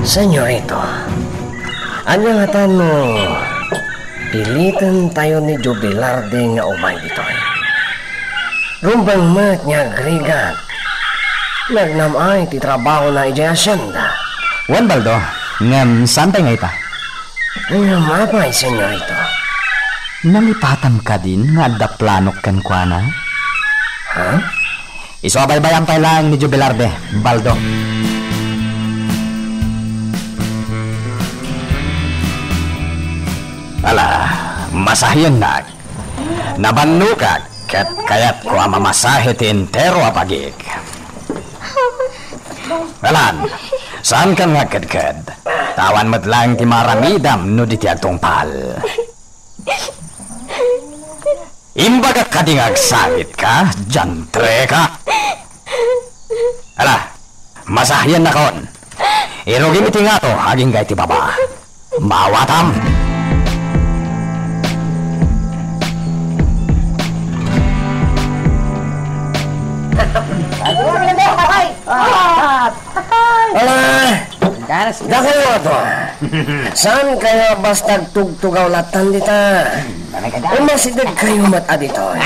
Señorito, ania ngata no pilitentayo ni Tio Velarde nga umay ditoy? Rumbeng met nga agrigat. Nagnam-ay ti trabahona idiay hacienda. Wen, Baldo, ngem saan pay nga ita? Ngem apay, señorito? Nalipatam kadin nga adda planok kenkuana? Ha? Isu a baybay-am pay laeng ni Tio Velarde, Baldo. Ala, masahiennak. Nabannogak ket kayatko a mamasahe ti entero a bagik. Alan, saankan nga agkedked. Ta awan met laeng ti maaramidam no di ti agtungpal. Imbagak kadi nga agsagitka, diantreka? Ala, masahiennakon. Irugim iti ngato agingga iti baba. Maawatam! Ala, dakayo ato. Saan kayo basta agtugtugaw latan dita? Umasideg kayo met a ditoy.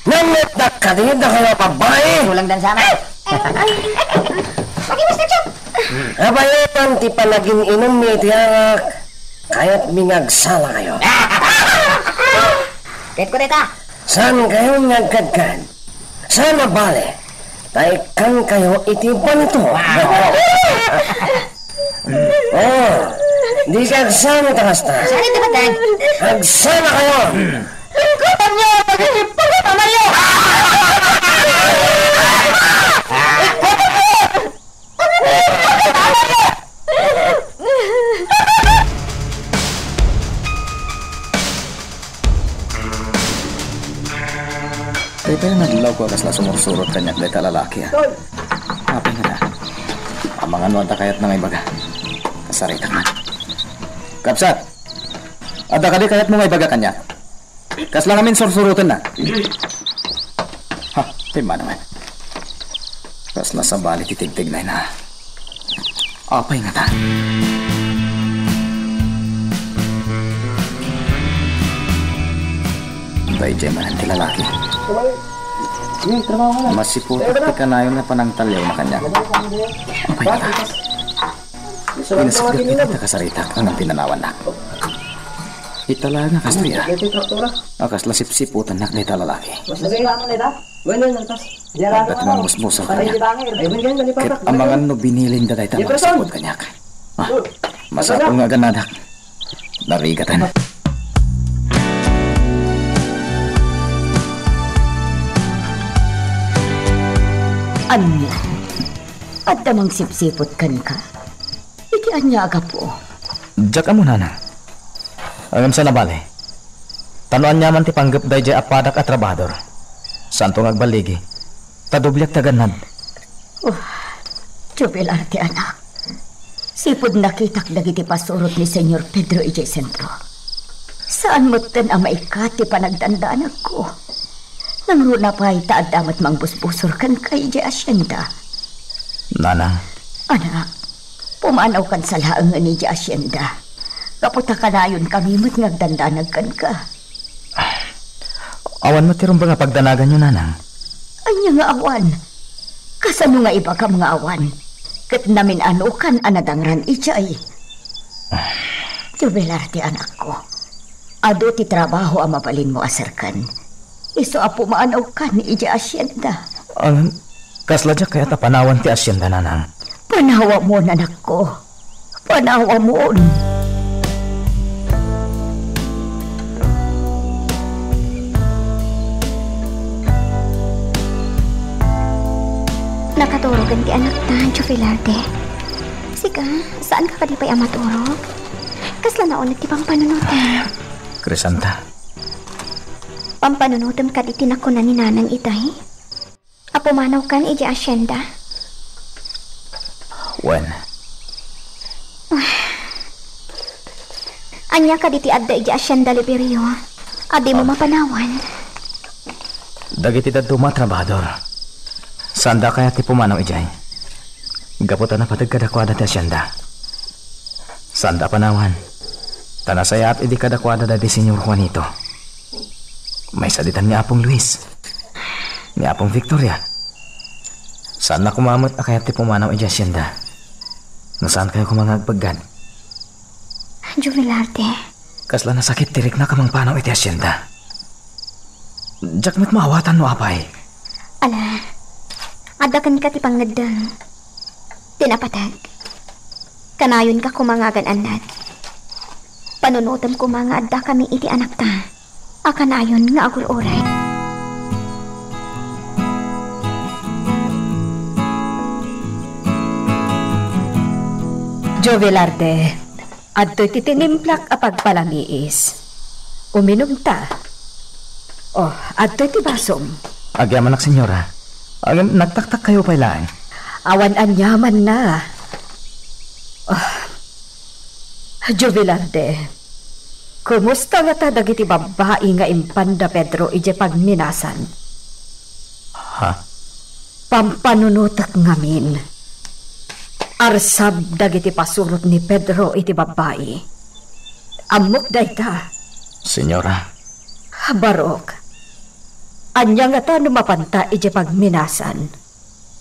Nangetdak kadi dakayo a babbai? Kulang dan sana. Ay, ay, ay. Pati, Mister Chop. Abayanan ti panaginum-inum iti arak, kayatmi nga agsala kayo. Ket kunita. Saan kayo nga agkadkad? Saan a bale? Ta ikkan kayo iti banato. Oh, di ka agsana ta kasta. Saan iti batang? Agsana kayo. Lingkotan niyo ang pagiging pagkatamayo! Lingkotan niyo! Dayta nga adlaw ko a kasla sumursurot kaniak dayta lalaki, a. Apay ngata? Amangan no adda kayatna nga ibaga. Kasaritak man. Kabsat! Adda kadi kayatmo nga ibaga kaniak? Kasla ngamin sursurotenna? Ha, ti manawen. Kasla sabali ti tigtignayna. Apay ngata? Daydiay manen ti lalaki. Masiputak ti kanayon nga panangtaliwna kaniak. Apay ngata? Inasagek iti kasaritak a nagpinanawannak. Ita la nga kastoy a. Daytoy traktora. A kasla sipsiputannak dayta lalaki. Mas nagay pa mo na ita? Wen, wen, alpas. Diyan lang Adda ti ako. Mangmusmusor Aray, kaniak. Di ba nga? Ay, wen, wen, mali pa. Ket amangan no binilinda dayta Jefferson! Mangsipud kaniak. Ah, masapul nga aganadak. Narigatan. Ania? Adda mangsipsiput kenka? Iti ania a gapu? Diak ammo, nanang. Ngem saan a bale. Ta no aniaman ti panggep daydiay a padak a trabahador, saanto nga agballigi, ta dobliak ti agannad. Oh, Jubilar ti anak. Sipud nakitak dagiti pasurot ni Señor Pedro idiay sentro. Saan metten a maikkat ti panagdandanagko. Nangruna pay ta adda met mangbusbusor kenka idiay asienda. Nanang. Anak, pumanawkansa laengen idiay asienda. Gapu ta kanayonkami met nga agdandanag kenka. Awan met ti rumbeng a pagdanaganyo, nanang. Ania nga awan? Kasano nga ibagam nga awan? Ket namin-anokan a nadangran idiay. Jubilar ti anakko. Adu ti trabaho a mabalinmo a serkan. Isu a pumanawkan idiay asienda. Ngem, kasla diak kayat a panawan ti asienda, nanang. Panawamon, anakko. Panawamon. Nakaturogen ti anakta, Joe Velarde. Sika, saanka kadi pay a maturog? Kasla nauneg ti pampanunotem. Crisanta. Pampanunotem kadi ti nakuna ni Nanang itay? A pumanawkan idiay asienda? Wen. Ania kadi ti adda idiay asienda, Liberio, a dimo Ah. mapanawan? Dagiti dadduma a trabahador. Saanda kayat ti pumanaw idiay. Gapu ta napateg kadakuada ti asienda. Saanda a panawan. Ta nasayaat idi kadakuada daydi Señor Juanito. Maisaditan ni Apong Luis. Ni Apong Victoria. Saanna koma met a kayat ti pumanaw iti asienda. No saan kayo koma nga agpeggad. Joe Velarde. Kasla nasakit ti riknak a mangpanaw iti asienda. Diak met maawatan no apay. Ala, adda kenka ti pangngeddeng. Ti napateg. Kanayonka koma nga agan-annad. Panunotem koma nga addakami iti anakta a kanayon nga agur-uray. Joe Velarde, adtoy ti tinimplak a pagpalamiis. Uminumta. Oh, adtoy ti basom. Agyamanak, senyora. Ngem nagtaktak kayo pay laeng. Awan aniamanna. Oh. Joe Velarde, kumusta ngata dagiti babbai nga impanda Pedro idiay pagminasan? Ha? Pampanunotek ngamin. Arsab dagiti pasurot ni Pedro iti babbai. Ammok dayta. Señora. Barok, ania ngata no mapanta idiay pagminasan?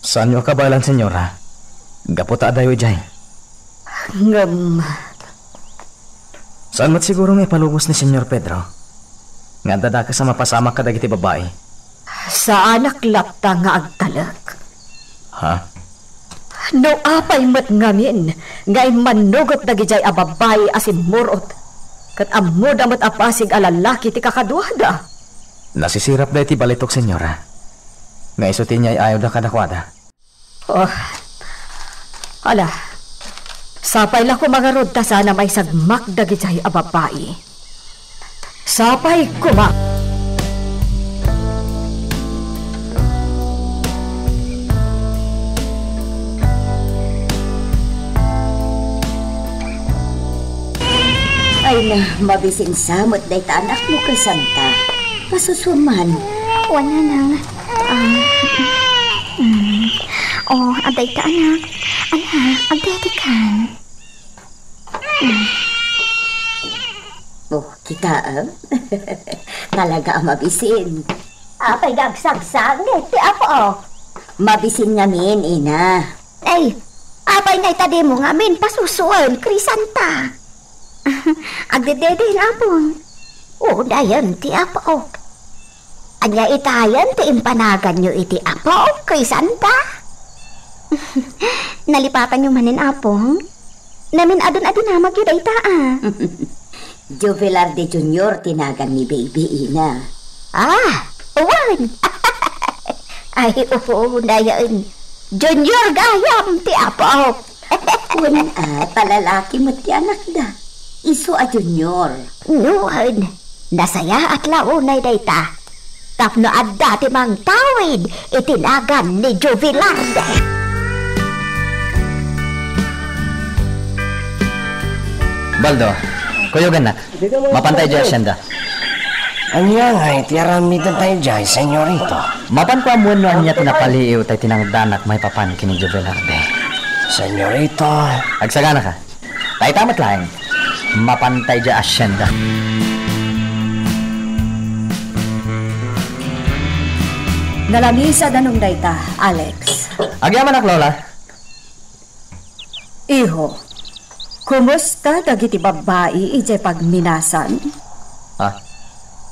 Saanyo a kabaelan, Señora. Gapu ta adayo idiay. Ngem, saan met siguro nga ipalubos ni Señor Pedro nga adda dakes a mapasamak kadagiti babbai? Saanak latta nga agtalek. Ha? No apay met ngamin nga immannugot dagidiay a babbai a simmurot, ket ammoda met a pasig a lallaki ti kakaduada. Nasisirap daydi balitok, Señora, nga isu ti inyay-ayoda kadakuada. Oh. Ala, sapay la koma ngarud ta saan a maisagmak dagidiay a babbai. Sapay koma. Ay na, mabisin sa met dayta anakmo, Crisanta. Pasusuaman. Wen, nanang. Ah, mm. Oh, adda ita, anak. Anak, agdaydikan. Mm. Oh, kitaem? Talaga a mabisin. Apay nga agsangsangit ti apo? Mabisin ngamin, ina. Ay, apay nga ita dimo ngamin pasusuen, Crisanta? Agdededen, Apong. Unayen ti apo. Ania itayen ti impanaganyo iti apo, Crisanta? Nalipatanyo manen, Apong? Namin-adun a dinamagyo dayta, a. Jovelarde Junior ti nagan ni baby, ina. Ah, wen. Ay, unayen. Junior gayam ti apo. Wen, a, palalaki met ti anakda. Isu a Junior. Wen, nasayaat la unay dayta. Tapno adda ti mangtawid iti nagan ni Jovelarde. Baldo, kuyogannak. Mapanta idiay asyenda. Ania ngay ti aramidenta idiay, Señorito? Mapanko ammoen no ania ti napaliiw tay tinangdanak maipapan ken ni Jovelarde. Señorito. Agsaganaka. Dayta met laeng. Mapanta idiay asyenda. Nalamisan a danum dayta, Alex. Agyamanak, Lola. Iho, kumusta dagiti babbai idiay pagminasan? Ah,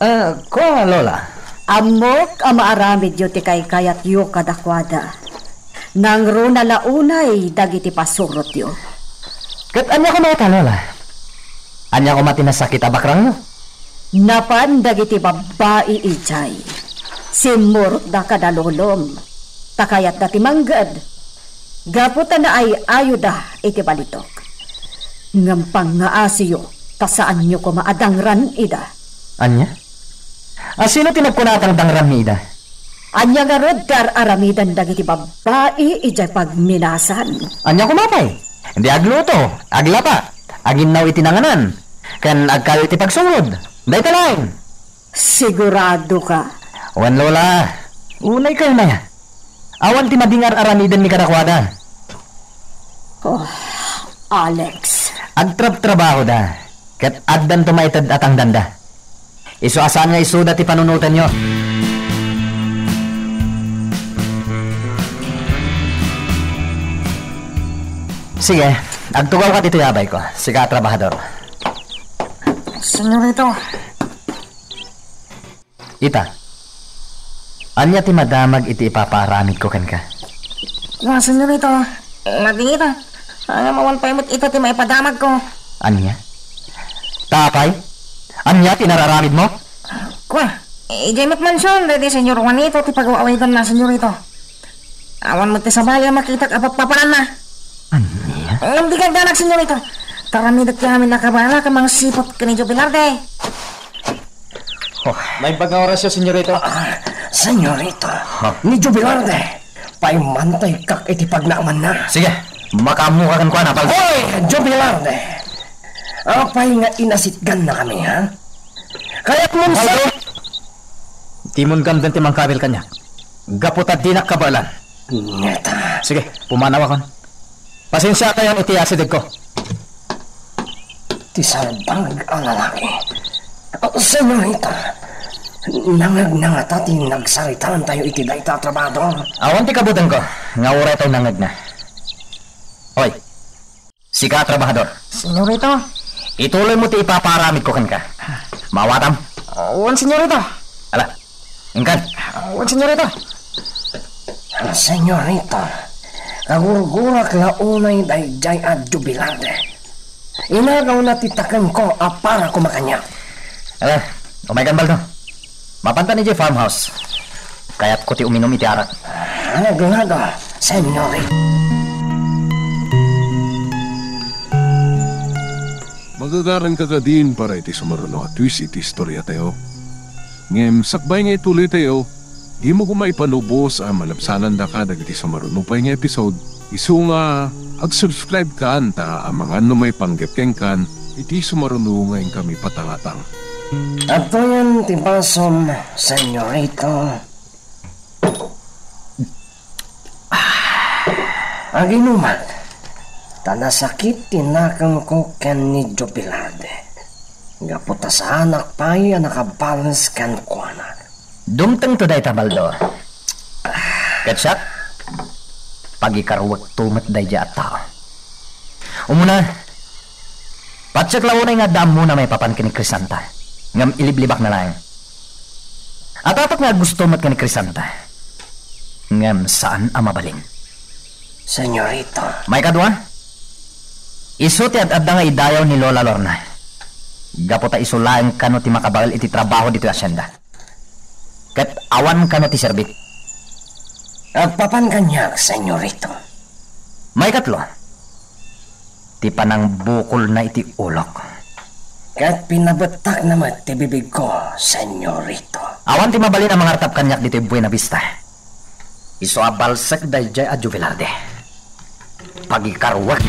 ah, kua, Lola. Ammok a maaramidyo ti kaykayatyo kadakuada. Nangruna la unay dagiti pasurotyo. Ket ania koma ita, Lola? Ania koma ti nasakit a bakrangyo? Napan dagiti babbai idiay. Simmurotda kada lolom, ta kayatda ti mangged. Gapu ta naay-ayoda iti balitok. Ngem pangngaasiyo ta saanyo koma a dangran ida. Ania? A, sino ti nagkuna a tangdangranmi ida? Ania ngarud ti ar-aramidan dagiti babbai idiay pagminasan? Ania koma pay? Di agluto, aglaba, aginnaw iti nanganan, ken agkayo iti pagsungod. Dayta laeng. Sigurado ka? Wen, Lola. Unay kayo na ya. Awan ti madingar aramidenmi kadakuada. Oh, Alex. Agtrabtrabahoda, ket addanto maited a tangdanda. Isu a saan nga isuda ti panunotenyo. Sige, agtugawka ditoy, abayko. Sika a trabahador. Senyorito. Ita, ania ti madamag iti ipapaaramidko kenka? Kua, senyorito, nadingita. Ngem awan pay met ita ti maipadamagko. Ania? Ta apay? Ania ti inararamidmo? Kua, idiay met mansion daydi Senyor Juanito ti pagaw-awidanna, senyorito. Awan met ti sabali a makitak a pappapananna. Ania? Ngem dika agdanag, senyorito. Ta aramidek ti amin a kabala ken mangsiput ken ni Joe Velarde. Oh. Naimbag nga orasyo, senyorito. Ah, senyorito. Ha? Ni Joe Velarde, paimantaykak iti pagnaamanna. Sige, makaammoka kenkuana, Baldo. Hoy, Joe Velarde! Apay nga inasitgannakami, ha? Kayatmon sa- Baldo! Dimon gamden ti mangkabil kaniak. Gapu ta dinak kabaelan. Ngeta. Sige, pumanawakon. Pasensiakayon iti asidegko. Ti salbag a lalaki. Senyorita, nangegna ngata ti nagsaritaantayo iti dayta a trabahador? Awan ti kabutanko nga uray tay nangegna. Oy, sika a trabahador. Senyorita. Ituloymo ti ipapaaramidko kenka. Maawatam? Wen, senyorita. Ala, inkan. Wen, senyorita. Senyorita, kagurgurak la unay daydiay a Jubilarde. Inagawna ti takemko a para koma kaniak. Ala, umaykan, Baldo. Mapantan idiay farmhouse. Kayatko ti uminum iti arak. Aglada, senyorita. Magagaranka kadin para iti sumaruno a twist iti istoriatayo. Ngem sakbay nga ituloytayo, dimo koma ipanubos a malabsanandaka dagiti sumaruno pay nga episode, isu nga ag-subscribe-kan ta amangan no maipanggep kenkan iti sumaruno nga inkami patangatang. Adtoyen ti basom, senyorita. Aginumak, ta nasakit ti nakemko ken ni Jubilarde. Gapu ta saanak pay a nakabales kenkuana. Dumtengto dayta, Baldo. Ket siak, pagikaruekto met daydiay a tao. Umuna, patiek la unay nga adda ammona maipapan ken ni Crisanta, ngem iliblibakna laeng. Atatek nga aggusto met ken ni Crisanta, ngem saan a mabalin. Senyorita. Maikadua, isu ti ad-adda nga idayaw ni Lola Lorna. Gapu ta isu laeng kano ti makabael iti trabaho ditoy hacienda. Ket awan kano ti serbik. Agpapan kaniak, senyorita. Maikatlo, ti panangbukolna iti ulok. Ket pinabettakna met ti bibigko, senyorita. Awan ti mabalin a mangartap kaniak ditoy Buena Vista. Isu a balsek daydiay a Jubilarde. Pagikaruek.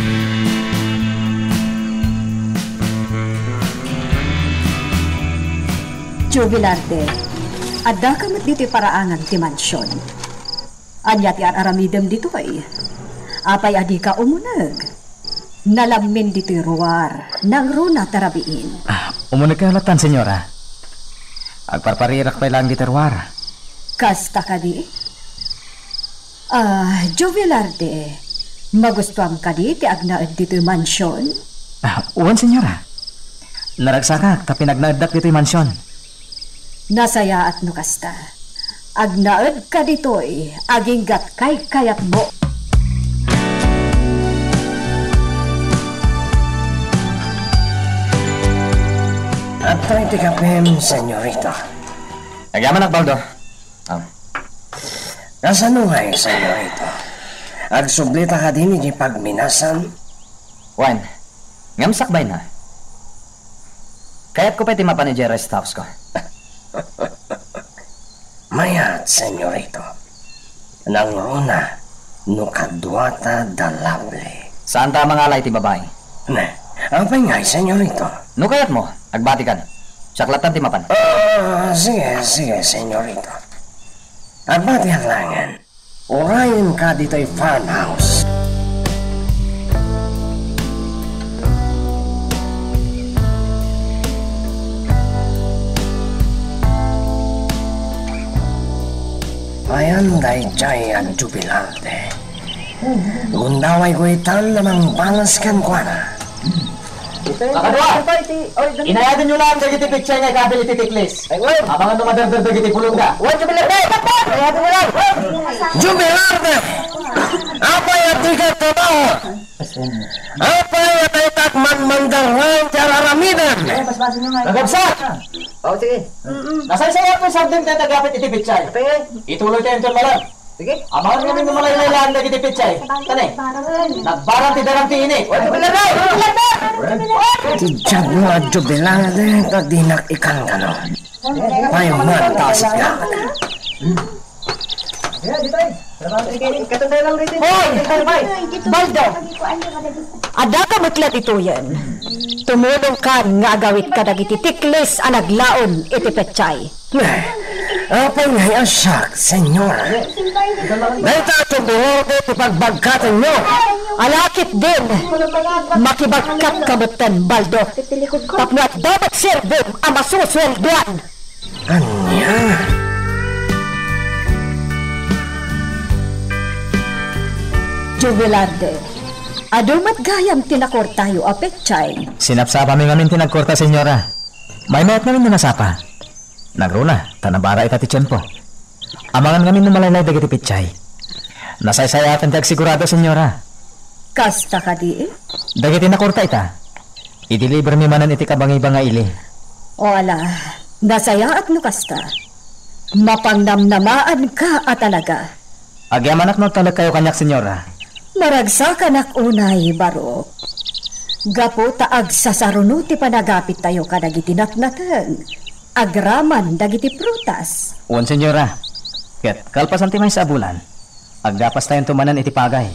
Jubilarde, addaka met ditoy paraangan ti mansion. Ania ti ar-aramidem ditoy? Apay a dika umuneg? Nalammin ditoy ruar, nangruna ti rabiin. Ah, umunegkayo lattan, senyora. Agparparirak pay laeng ditoy ruar. Kasta kadi? Ah, Jubilarde, magustuam kadi ti agnaed ditoy mansion? Ah, wen, senyora. Naragsakak ta pinagnaeddak ditoy mansion. Nasayaat no kasta. Agnaedka ditoy, aginggat kaykayatmo. Adtoy ti kapem, senyorita. Agyamanak, Baldo. Ah. Kasano ngay, senyorita? Agsublita kadi iti pagminasan? Wen, ngem sakbayna. Kayatko pay ti mapan idiay rest house ko. Mayat, senyorita. Nangruna no kaduata da Lovely. Saanta a mangala iti babai. Ne, apay ngay, senyorita? No kayatmo, agbatikan. Siak lattan ti mapan. Ah, sige, sige, senyorita. Agbatiak laengen. Urayenka ditoy farmhouse. Ayan daydiay a Jubilarde. Gundawayko itan a mangbalas kenkuana. Nakadua! Inayatenyo laeng dagiti petsay nga ikapil iti tiklis. Amangan no maderder dagiti pulongda. Jubilarde! Apay a dika trabaho? Apay a dayta manmandarraen ti ar-aramidem? Nagabsat! Oh, sige. Nasaysayaat pay sardin ti tagapit iti petsay. Ituloytayo inton malam. Sige. Amangan ngamin no malaylay laeng dagiti petsay. Tani, nagbarang ti daram ti init. Ti diablo a Jubilarde ta dinak ikankano. Pay man ta asipyak. Hoy! Baldo! Addaka met la ditoyen. Tumulongkan nga agawid kadagiti tiklis a naglaom iti petsay. Apay ngay a siak, Senyora? Dayta ti bulote ti pagbagkatenyo. Ala ketdin, makibagkatka metten, Baldo. Tapno adda met serbom a masusueldoan. Ania? Jubilarde, adu met gayam ti nakurtayo a petsa. Sinapsapami ngamin ti nagkurta, Senyora. Maymayat ngamin no nasapa. Nagruna, ta nabara ita ti tiempo. Amangan ngamin no malaylay dagiti petsa. Nasaysayaaten ti agsigurado, Senyora. Kasta kadi? Dagiti nakurta ita, idelibermi manen iti kabangiba nga ili. O ala, nasayaat no kasta. Mapangnamnamaanka a talaga. Agyamanak no agtalekkayo kaniak, Senyora. Maragsakanak unay, Barok. Gapu ta agsasaruno ti panagapittayo kadagiti natnateng agraman dagiti prutas. Wen, Senyora. Ket kalpasan ti maysa a bulan, aggapastayon manen iti pagay.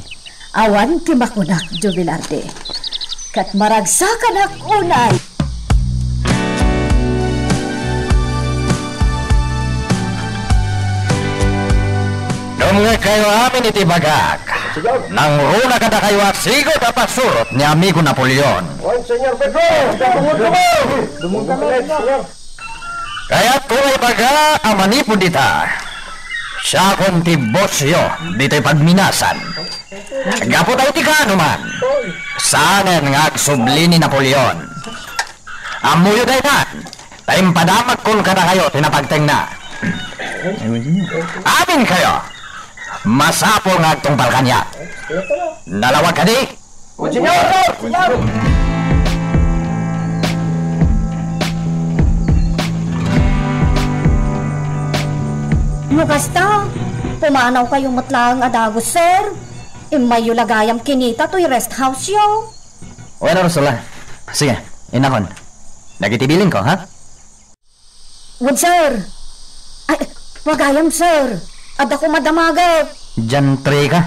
Awan ti makunak, Jubilarde. Ket maragsakanak unay. Dumngegkayo amin iti bagak. Nangruna kadakayo a sigud a pasurot ni Amigo Napoleon. Wen, Señor Pedro, dumngegkayo. Kayatko nga ibaga a manipud ita, siakon ti bossyo ditoy pagminasan. Gapu ta iti kaano man, saanen nga agsubli ni Napoleon. Ammoyo daytan, ta impadamagkon kadakayo ti napagtengna. Aminkayo, masapul nga agtungpal kaniak. Nalawag kadi? Señor! Señor! No kasta, pumanawkayo met laeng a dagus, sir. Immayyo la gayam kinita toy rest house-yo. Wen, Ursula. Sige, innakon. Dagiti bilinko, ha? Wen, sir. Ay, wa gayam, sir. Adda koma damagek. Diantre ka.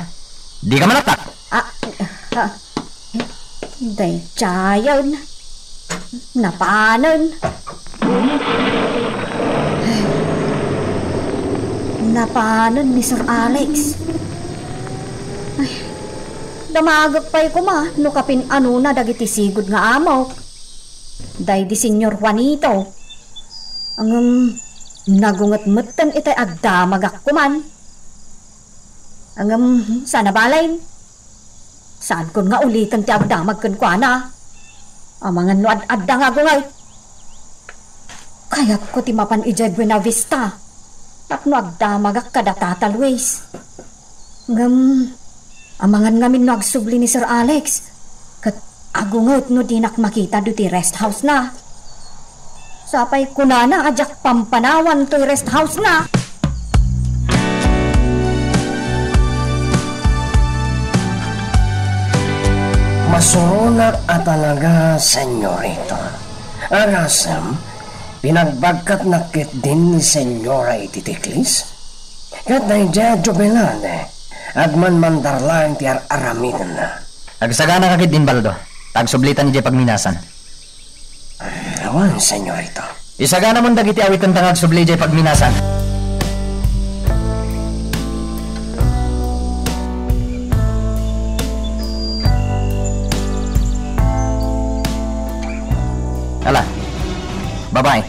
Dika manaktak. Ah, ah, daydiayen. Napanen. Napanen ni Sir Alex. Ay, damagek pay koma no kapin-anona dagiti sigud nga amok. Daydi Señor Juanito. Ngem nagunget metten itay agdamagak koman. Ngem saan a bale, saankon nga uliten ti agdamag kenkuana. Amangan no ad-adda nga agunget. Kayatko ti mapan idiay Buenavista tapno agdamagak kada Tata Luis. Ngem, amangan ngamin no agsubli ni Sir Alex, ket agunget no dinak makita ditoy rest house-na. Sapay kunana a diak pampanawan toy rest house-na. Masuronak a talaga, Senyorito. Agasem, pinagbagkatnak ketdin ni Senyora iti teklis. Ket daydiay a Jubilade, agmanmandar laeng ti ar-aramidenna. Agsagana ka ketdin, Baldo, ta agsublitan idiay pagminasan. Awan, Senyorito. Isaganamon dagiti awiten ta nga agsubli idiay pagminasan. Ala, babai.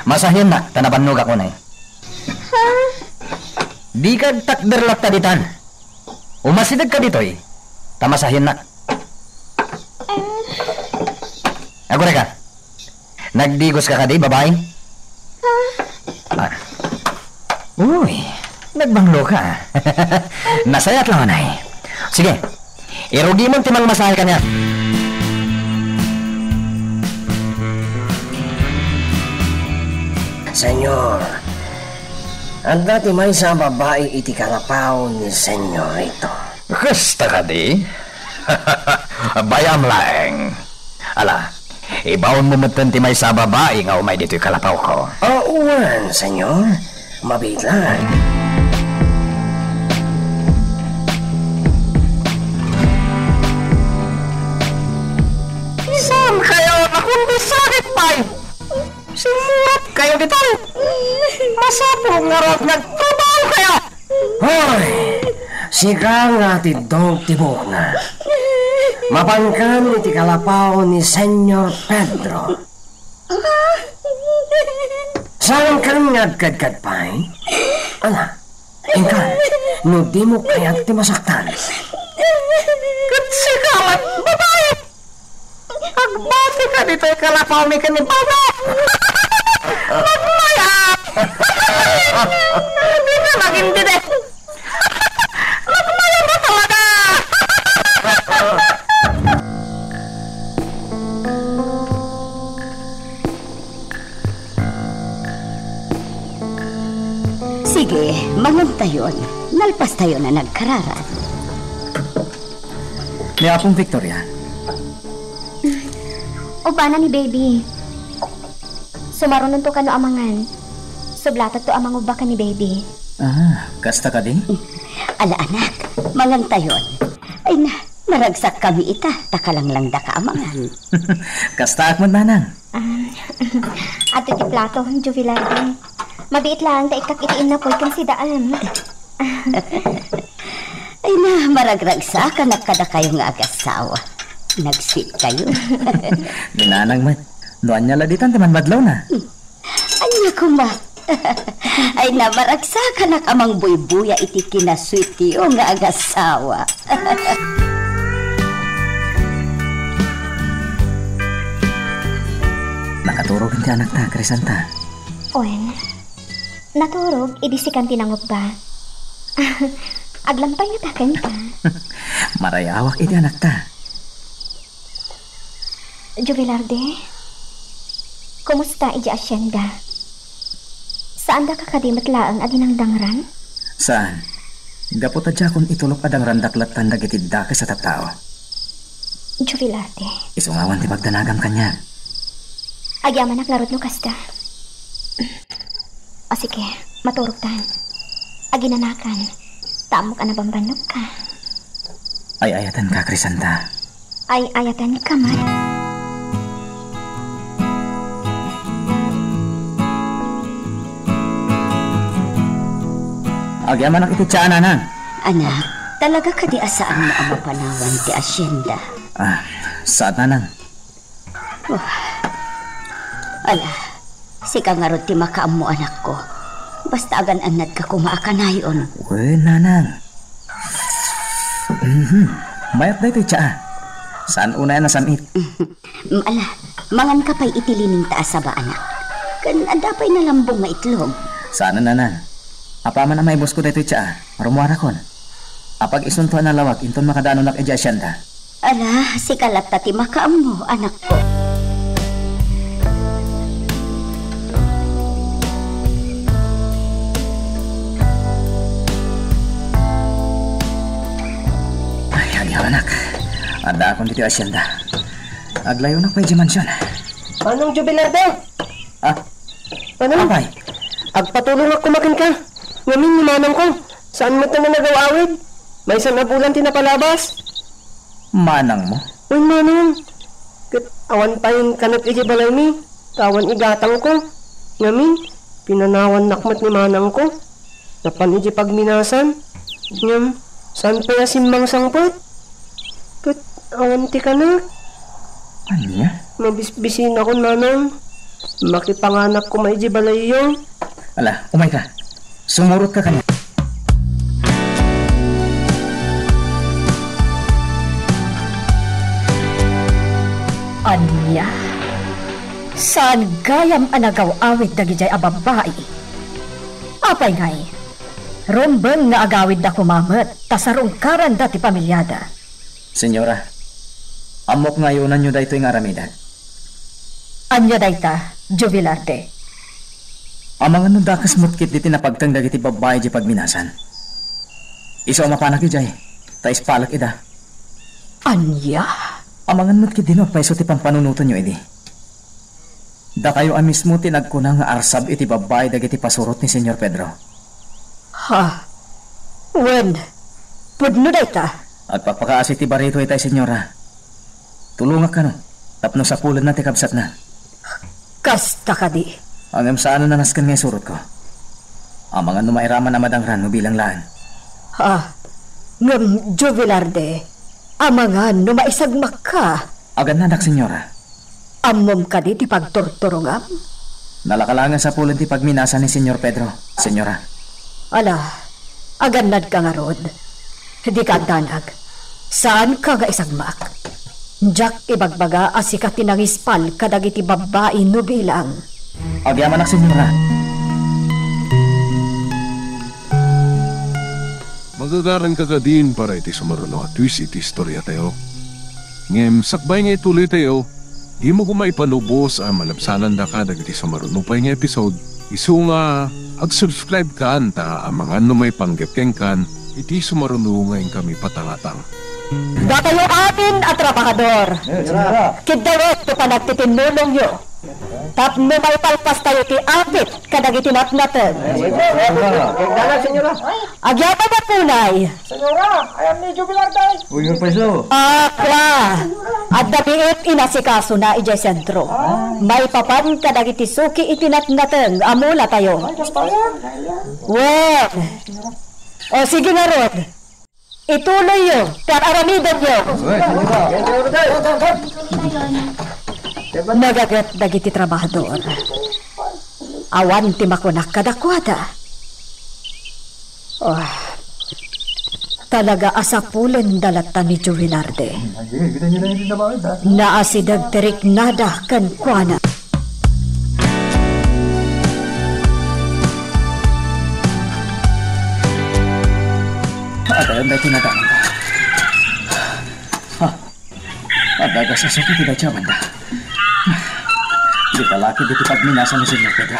Masahiennak ta nabannogak unay. Ha? Dika agtakder latta ditan. Umasidegka ditoy, ta masahiennak. Agurayka. Nagdigoska kadi, babai? Ah. Uy, nagbangloka. Nasayaat la unay. Sige, irugimon ti mangmasahe kaniak. Senyor, adda ti maysa a babai iti kalapaw ni Senyorito. Kasta kadi? Bay-am laeng. Ala, ibaonmo metten ti maysa a babai nga umay ditoy kalapawko. Awan, Senyor. Mabiit laeng. Saan kayo? Nakunti sakit pay. Simmurot kayo ditoy. Masapul ngarud nga agtrabaho kayo. Hoy! Sika nga atiddog ti buokna. Mapankan iti kalapaw ni Senyor Pedro. Saankan nga agkadkad pay? Ala, inka, no dimo kayat ti masaktan. Ket sika met, babai! Agbati ka ditoy kalapawmi ken ni Pablo! Nagmayat! Di ka magindide! Nagmayat ka talaga! Sige, mangantayon. Nalpastayon a nagkararag. Ni Apong Victoria. Ubana ni Baby. Sumarunonto kano a mangan. Sublatatto a mangubba ken ni Baby. Ah, kasta kadi? Ala, anak, mangantayon. Ay na, maragsakkami ita, ta kalanglangdaka a mangan. Kastaak met, nanang. Ah, adto ti plato, Jovelarde. Mabiit laeng ta ikkak iti innapoy ken sidaem. Ay na, maragragsakanak kadakayo nga agassawa. Nag-sweet kayo. Ni nanang met. No ania la ditan ti manmadlawna? Ania koma? Ay na, maragsakanak a mangbuybuya iti kinasweetyo nga agassawa. Nakaturog ti anakta, Crisanta. Wen, naturog idi sikan ti nangubba. Aglampay ngata kenka. Marayawak iti anakta. Jovelarde, kumusta idiay asienda? Saandaka kadi met laeng a dinangdangran? Saan. Gapu ta diakon itulok a dangrandak latta dagiti dakes a tattao. Jovelarde. Isu ngawan ti pagdanagam kaniak. Agyamanak ngarud no kasta. O sige, maturogtan. Aginanakan, ta ammok a nabambannogka. Ay-ayatenka, Crisanta. Ay-ayatenka met. Agyamanak iti tsaa, nanang. Anak, talaga kadi a saanmo a mapanawan ti asienda? Ah, saan, nanang. Oh. Ala, sika ngarud ti makaammo, anakko. Basta agan-annadka koma a kanayon. Wen, nanang. Mhm. Mayat daytoy tsaa. Saan unay a nasam-it? Mm, ala, manganka pay iti lining ta a saba, anak. Ken adda pay nalambong nga itlog. Saan, nanang. Apaman a maibusko daytoy tsaa, rummuarakon. Apag-isunto a nalawag inton makadanonak idiay asienda. Ala, sika latta ti makaammo, anakko. Ay, anak. Addaakon ditoy asienda. Aglayonak pay idiay mansion. Manong Jubilerde! Ah, Manong, apay? Agpatulongak koma kenka. Ngamin ni manangko, saan met a nagaw-awid. Maysan a bulan ti napalabas. Manangmo? Wen, manong. Ket awan pay kanak idiay balaymi, ta awan igatangko. Ngamin, pinanawannak met ni manangko. Napan idiay pagminasan. Ngem, saan pay a simmangsangpet? Ket awan ti kanak. Ania? Mabisbisinakon, manong. Makipanganak koma idiay balayyo. Ala, umayka. Sumurotka kaniak. Ania? Saan gayam a nagaw-awid dagidiay a babbai? Apay ngay? Rumbeng nga agawidda koma met ta sarungkaranda ti pamiliada. Senyora, ammok nga ayonanyo daytoy nga aramiden. Ania dayta, Jovelarde? Amangan no dakes met ketdi ti napagteng dagiti babbai idiay pagminasan. Isu a mapanak idiay, ta ispalek ida. Ania? Amangan met ketdi no agpayso ti pampanunotenyo idi. Dakayo a mismo ti nagkuna nga arsab iti babbai dagiti pasurot ni Señor Pedro. Ha? Wen, pudno dayta. Agpakpakaasi ti barito itay, senyora. Tulongak kano, tapno sapulenna ti kabsatna. Kasta kadi? Ngem saan a nasken nga isurotko. Amangan no mairaman a madangran no bilang laeng. Ah, ngem Jubilarde, amangan no maisagmakka. Agannadak, senyora. Ammom kadi ti pagturturongam? Nalaka laeng a sapulen ti pagminasa ni Señor Pedro, senyora. Ala, agannadka ngarud. Dika addanag. Saanka nga isagmak. Diak ibagbaga a sika ti nangispal kadagiti babbai no bilang. Agyamanak, senyora. Magagaranka kadin para iti sumaruno a twist iti istoriatayo. Ngem sakbay nga ituloytayo, dimo koma ipanubos a malabsanandaka dagiti sumaruno pay nga episode. Isu nga ag-subscribe kan ta amangan no maipanggep kenkan iti sumaruno nga inkami patangatang. Datayo amin a trabahador, kiddawet ti panagtitinnulongyo tapno maipalpastayo ti apit kadagiti natnateng. Agyamanak unay. Senyora, ayan ni Jubilarde. Uy, nga pweso. Apla, adda biit inasikasona idiay sentro. Maipapan kadagiti suki iti natnateng a mulatayo. Ay, kasta yan. Wen. O, sige ngarud. Ituloyyo ti ar-aramidenyo. Nagaget dagiti trabahador. Awan ti makunak kadakuada. Oh, talaga a sapulenda latta ni Jubilarde. Naasideg ti riknada kenkuana. Adayon daytoy nadamanda. Ha? Adda agasasok iti dayta a banda. Di talakid iti pagminasa ni Señor Pedro.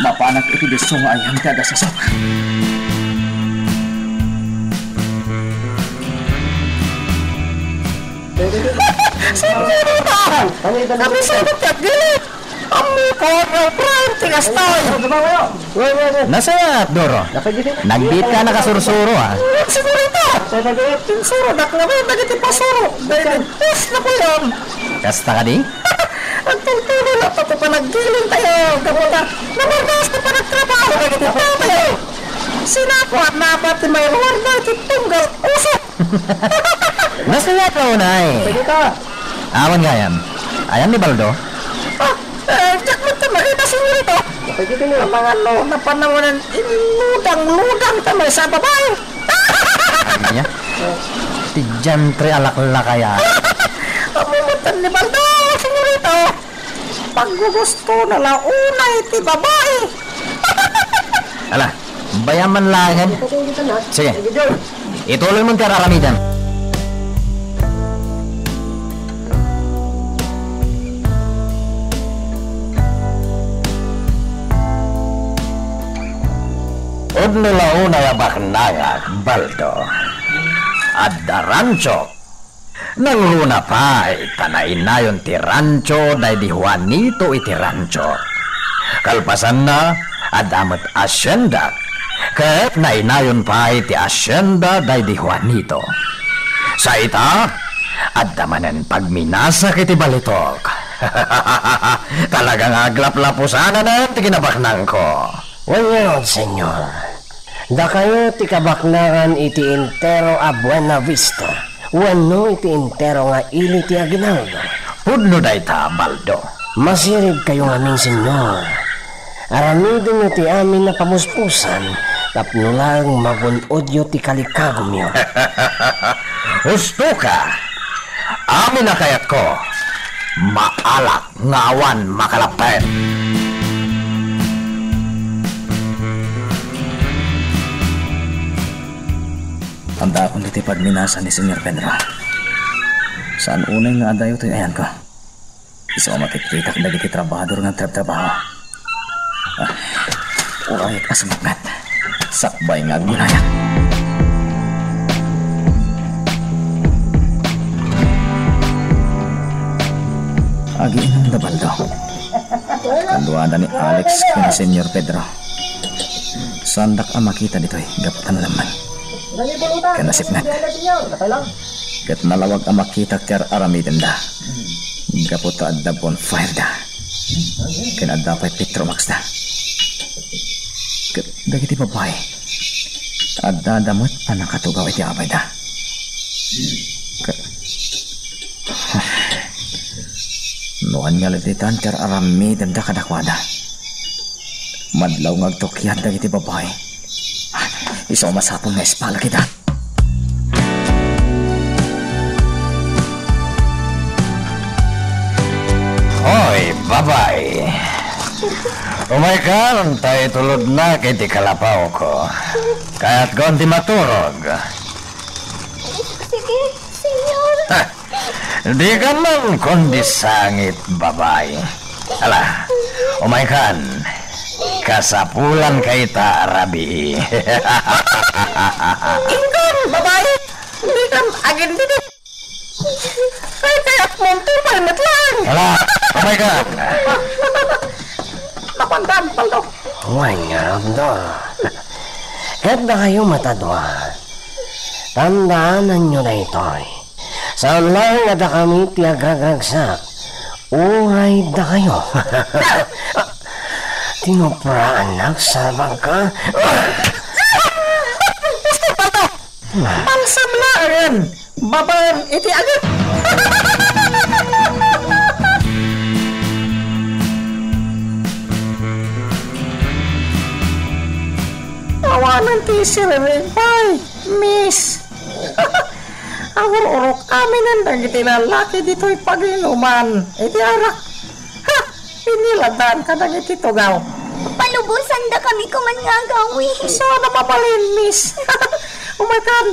Mapanak iti disso nga ayan ti agasasok. Señorita! Kami sa nagkagili! Ammok nga ubraen ti kasta. Nasayaat, Doro. Nagbiit ka nakasursuro, a. Señorita, insurodak ngamin dagiti pasuro. Daydi pos na kuyan. Kasta kadi? Agtultulo latta ti panaggilintayo. Gapu ta namardas ti panagtrabaho dagiti tatayo. Sinapuan na pati may ruar na iti tunggal usok. Nasayaat nga unay. Pwede ka. Awan gayam. Ayan ni Baldo? Ah, eh, diak met makita, señorita. Pwede ka na. Amangan no napanawanan inludang-ludang ta maysa a babai. Ania? Ti diantre a laklakaya. Ammom met ni Baldo, señorita. Paggugustona la unay ti babai. Ala, bayaman laengen. Sige, ituloy mon ti ar-aramidem. Pudno la unay a baknangak, Baldo. Adda rancho. Nangruna pay ta nainayon ti rancho daydi Juanito iti rancho. Kalpasanna, adda met asienda, ket nainayon pay ti asienda daydi Juanito. Sa ita, adda manen pagminasak iti balitok. Talaga nga aglaplapusananen ti kinabaknangko. Wen ngarud, Señor, dakayo ti kabaknangan iti entero a Buena Vista wenno iti entero nga ili ti Aguinaldo? Pudno dayta, Baldo. Masiribkayo ngamin, Señor. Aramidenyo ti amin a pamuspusan tapno laeng magun-odyo ti kalikagumyo. Husto ka! Amin a kayatko, maalak nga awan makalappet. Addaakon ditoy pagminasa ni Señor Pedro. Saan unay nga adayo toy ayanko. Isu a makitkitak dagiti trabahador nga agtrabtrabaho. Ah, urayak a sumakngat. Sakbay nga agbulayak. Agiinom da Baldo. Kaduada ni Alex ken ni Señor Pedro. Saandak a makita ditoy gapu ta nalemmen. Ken nasipnget. Ket nalawag a makitak ti ar-aramidenda. Gapu ta adda bonfire da. Ken adda pay petromax da. Ket dagiti babai, adda da met a nakatugaw iti abayda. Ket, no ania la ditan ti ar-aramidenda kadakuada. Madlaw nga agtukiad dagiti babai. Isu a masapul nga ispalak ida. Hoy, babai! Umaykan, ta itulodnak iti kalapawko. Kayatko ti maturog. Sige, senyor. Ha! Di ka man kundi sangit, babai. Ala, umaykan. Kasapulan ka ita, rabii. Ingkan, babai. Di kan agin didi. Ay, kayat mo, tupay met lang. Ala, umaykan. Napandan, paldo. Wen nga, Abdul. Ket dakayo met a dua, tandaananyo daytoy. Saan laeng a dakami ti agragragsak, uray dakayo. Tinupraannak sa pagka- Mister Paldo! Balsam laengen babaen iti agek. Awanen ti siririing pay, miss. Agur-urok aminen dagiti lalaki ditoy paginuman iti arak. Ha! Iniladan kadagiti tugaw. Palubosan da kami kuman nga agawi. Saan a mabalin, miss? Umaykan,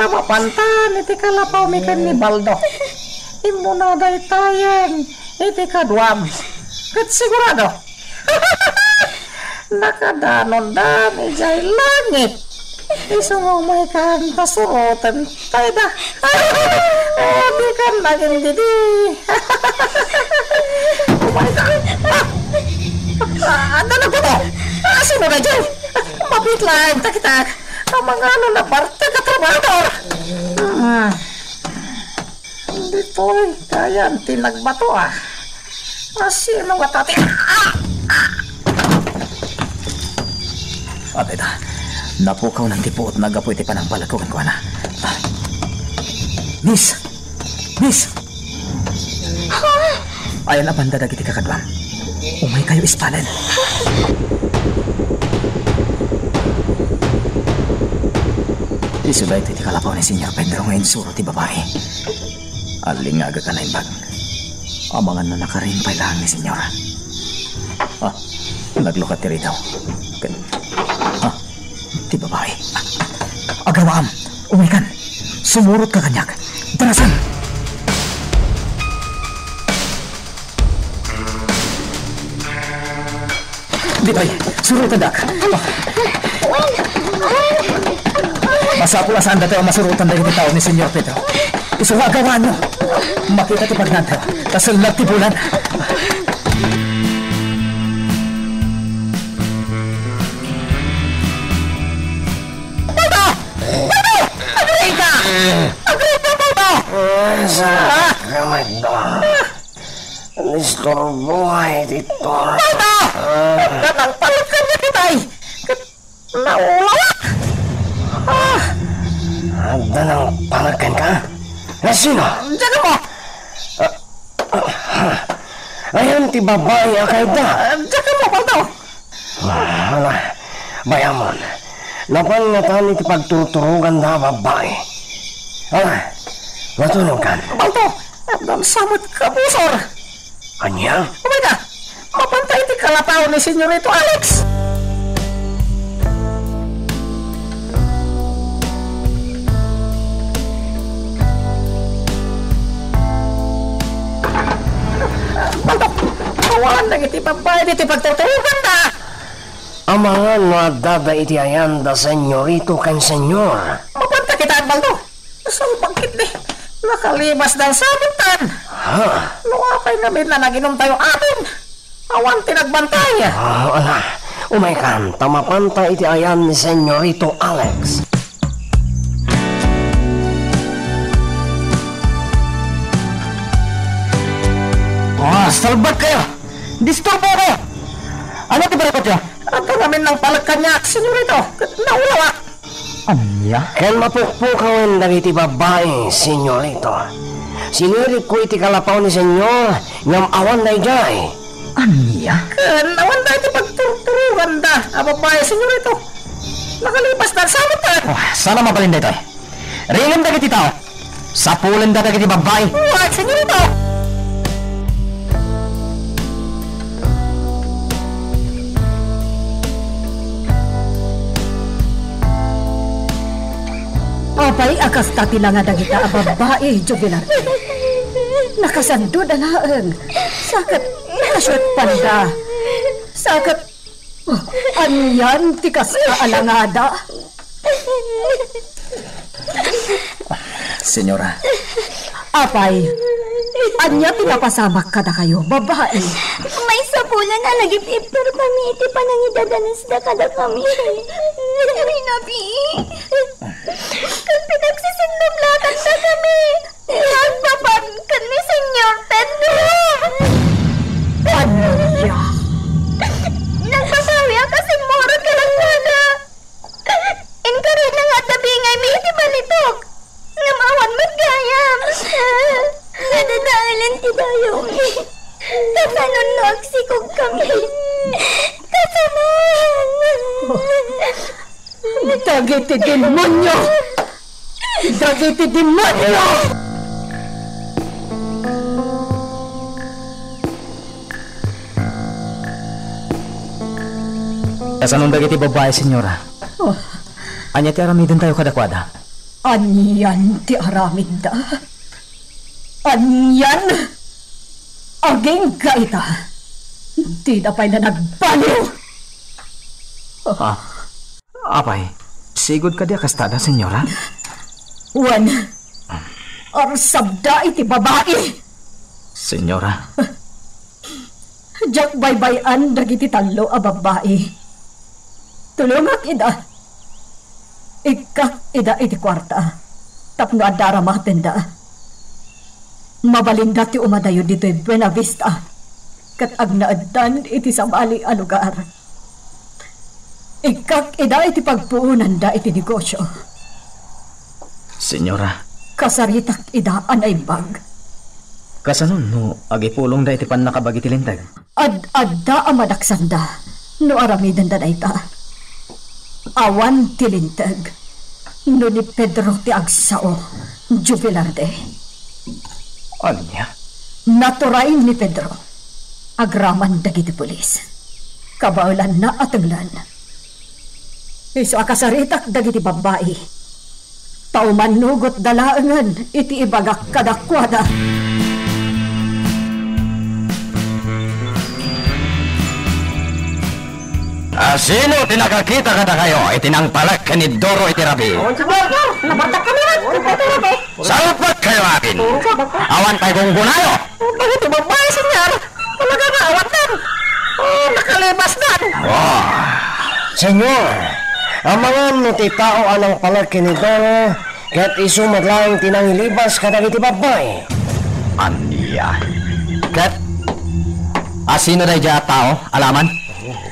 ta mapantan iti kalapawmi ken ni Baldo. Immuna daytayen iti kaduam. Ket sigurado, nakadanondan idiay langit. Isu nga umaykan, ta suroten tayda. Ah, di kan nagin didi. Umaykan. Ah! Ah, anda na ko? Ah, sino na dyan? Mabit lang, takita. Ang mga ano na parte ka trabador. Ah. Ditoy, kayan ti nagbato, ah. Ah, sino nga tati? Ah! Ah! Abay da, napukawnan ti puot na gapu iti panangpalagkugan ko, ana. Ah. Miss! Miss! Ayan a banda dagiti kakaduam. Umaykayo ispalen. Isu daytoy ti kalapaw ni Señor Pedro nga insuro ti babai. Allingagak a naimbag. Amangan no nakarin pay laeng ni Señor. Ah, naglukat ti ridaw. Ken, ah, ti babai. Agrawaam, umaykan. Sumurot ka kaniak. Darasan! Ditoy, surotendak. Masapul a saan datayo a masurotan dagiti tao ni Señor Pedro. Isu nga agawaanyo. Makita ti pagnantayo. Ta sellag ti bulan. Pedro! Pedro! Agripa! Agripa, Pedro! Ah, sa kamay do. Nisturbo ay ti Tor. Pedro! Ah. Pedro, nangpalagkan na kita, eh. Naulawak! Ah! Adda nangpalagkan ka? Nasino? Diyan mo! Ah, ah, ah. Ayan ti babai a kayda. Ah, diyan mo, Paldo! Ah, ala, bayamon. Napan ngatan iti pagturturoganda a babai. Ala, matunongkan. Paldo, addan sa met kabusor. Ania? Umayda, mapanta iti kalapaw ni Senyorito Alex. Paldo, awan dagiti babai ditoy pagturturoganda. Amangan no adda da iti ayan da Senyorito ken Senyor. Mapanta kita, Baldo. Salbag ketdi. Nakalibasdan sa amin tan. Ha? No apay ngamin a naginumtayo amin, awan ti nagbantay. Ah, ala. Umaykan, ta mapanta iti ayan ni Senyorito Alex. Kalbag kayo! Disturbo kayo! Ano ti barikutyo? Adda ngamin nangpalek kaniak, Senyorito, ket naulawak. Ania? Ken mapukpukawen dagiti babbai, Senyorito. Sinirikko iti kalapaw ni Senyor, ngem awan daydiay. Ania? Ken awan daydi pagturturoganda a babbai, Senyorito. Nakalibasdan, sabot. Oh, saan a mabalin daytoy? Ringen dagiti tao. Sapulenda dagiti babbai. Wen, Senyorito! Apay a kasta ti langa dagita a babbai, Jubilar? Nakasandod a laeng. Sa ket nakasuetpanda. Sa ket, oh, anian ti kasta a langada? Senyora. Apay, ania ti napasamak kadakayo, babbai? Maisapul a nagip-ipperkami iti panangidadanesda kadakami. Rinabi, ket pinagsisindumlakandakami. Nagpapan ken ni Senyor Pedro. Ania? Nagbabawiak a simmurot kadakuada. Inkarina nga adda bingaymi iti balitok. Ngem awan met gayam. Nadadaelen ti dayawmi. Kasano no agsikogkami? Kasano? Dagiti demonio! Dagiti demonio! Kasano dagiti babbai, Senyora? Oh. Ania ti aramidentayo kadakuada? Anian ti aramidda? Anian? Agingga ita. Dida pay la nagbaliw. Ah, apay, sigud kadi a kastada, Senyora? Wen, arsabda iti babai. Senyora. Diak baybay-an dagiti tallo a babbai. Tulongak ida. Ikkak ida iti kuarta tapno adda aramatenda. Mabalinda ti umadayo ditoy Buenavista ket agnaeddan iti sabali a lugar. Ikkak ida iti pagpuonanda iti negosio. Senyora. Kasaritak ida a naimbag. Kasano no agipulongda iti pannakabagi ti Linteg? Ad-adda a madaksanda no aramidenda dayta. Awan ti Linteg no ni Pedro ti agsao, Jubilar de. Ania? Naturay ni Pedro agraman dagiti pulis. Kabaelanna a tenglen. Isu a kasaritak dagiti babbai. Ta umannugotda laengen iti ibagak kadakuada. Asino ti nakakita kadakayo iti nangpalek ken ni Doro iti rabii? Nabartak kami met iti rabii. Salpagkayo amin. Awan pay gunggonayo. Dagiti babbai, Senyora, talaga nga awaten. Oh, nakalibasdan. Oh, Senyora, amangan no ti tao a nangpalek ken ni Doro, ket isu met laeng ti nangilibas kadagiti babbai. Ania? Ket asino daydiay a tao, alaman?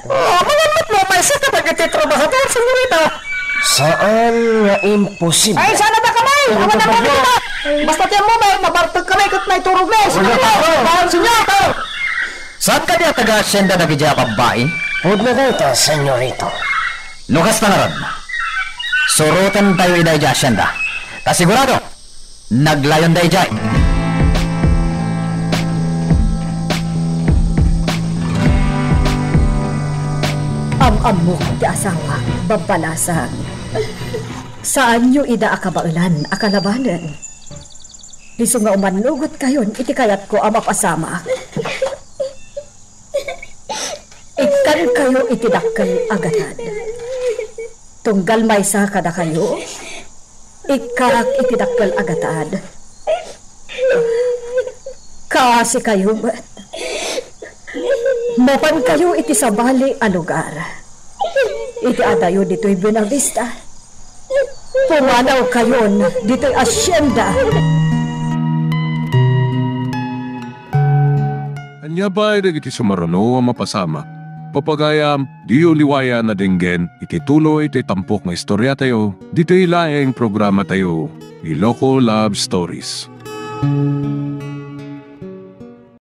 Oh, amangan met no maysa kadagiti trabahador, Senyorita. Saan nga imposible. Ay, saan a da kami? Awan a kami dita. Basta ti ammom, nabartek kami ket naiturogmi. Sige, tao. Tao, senyor, tao. Saan kadi a taga-hacienda dagiti a babbai? Pudno dayta, senyorito. No kasta ngarud, surotentayo ida idiay hacienda. Ta sigurado, naglayonda idiay. Am-ammok ti asawak, babbalasang. Saanyo ida a kabaelan a kalabanen. Isu nga umannugotkayon iti kayatko a mapasamak. Ikkankayo iti dakkel a gatad. Tunggal maysa kadakayo, ikkak iti dakkel a gatad. Kaasikayo met. Mapankayo iti sabali a lugar. Iti adayo ditoy Buenavista. Pumanawkayon ditoy hacienda. Ania pay dagiti sumaruno a mapasamak? Papagayam, diyo liwayan a denggen iti tuloy ti tampok nga istoriatayo, ditoy laeng programatayo, Iloko Love Stories.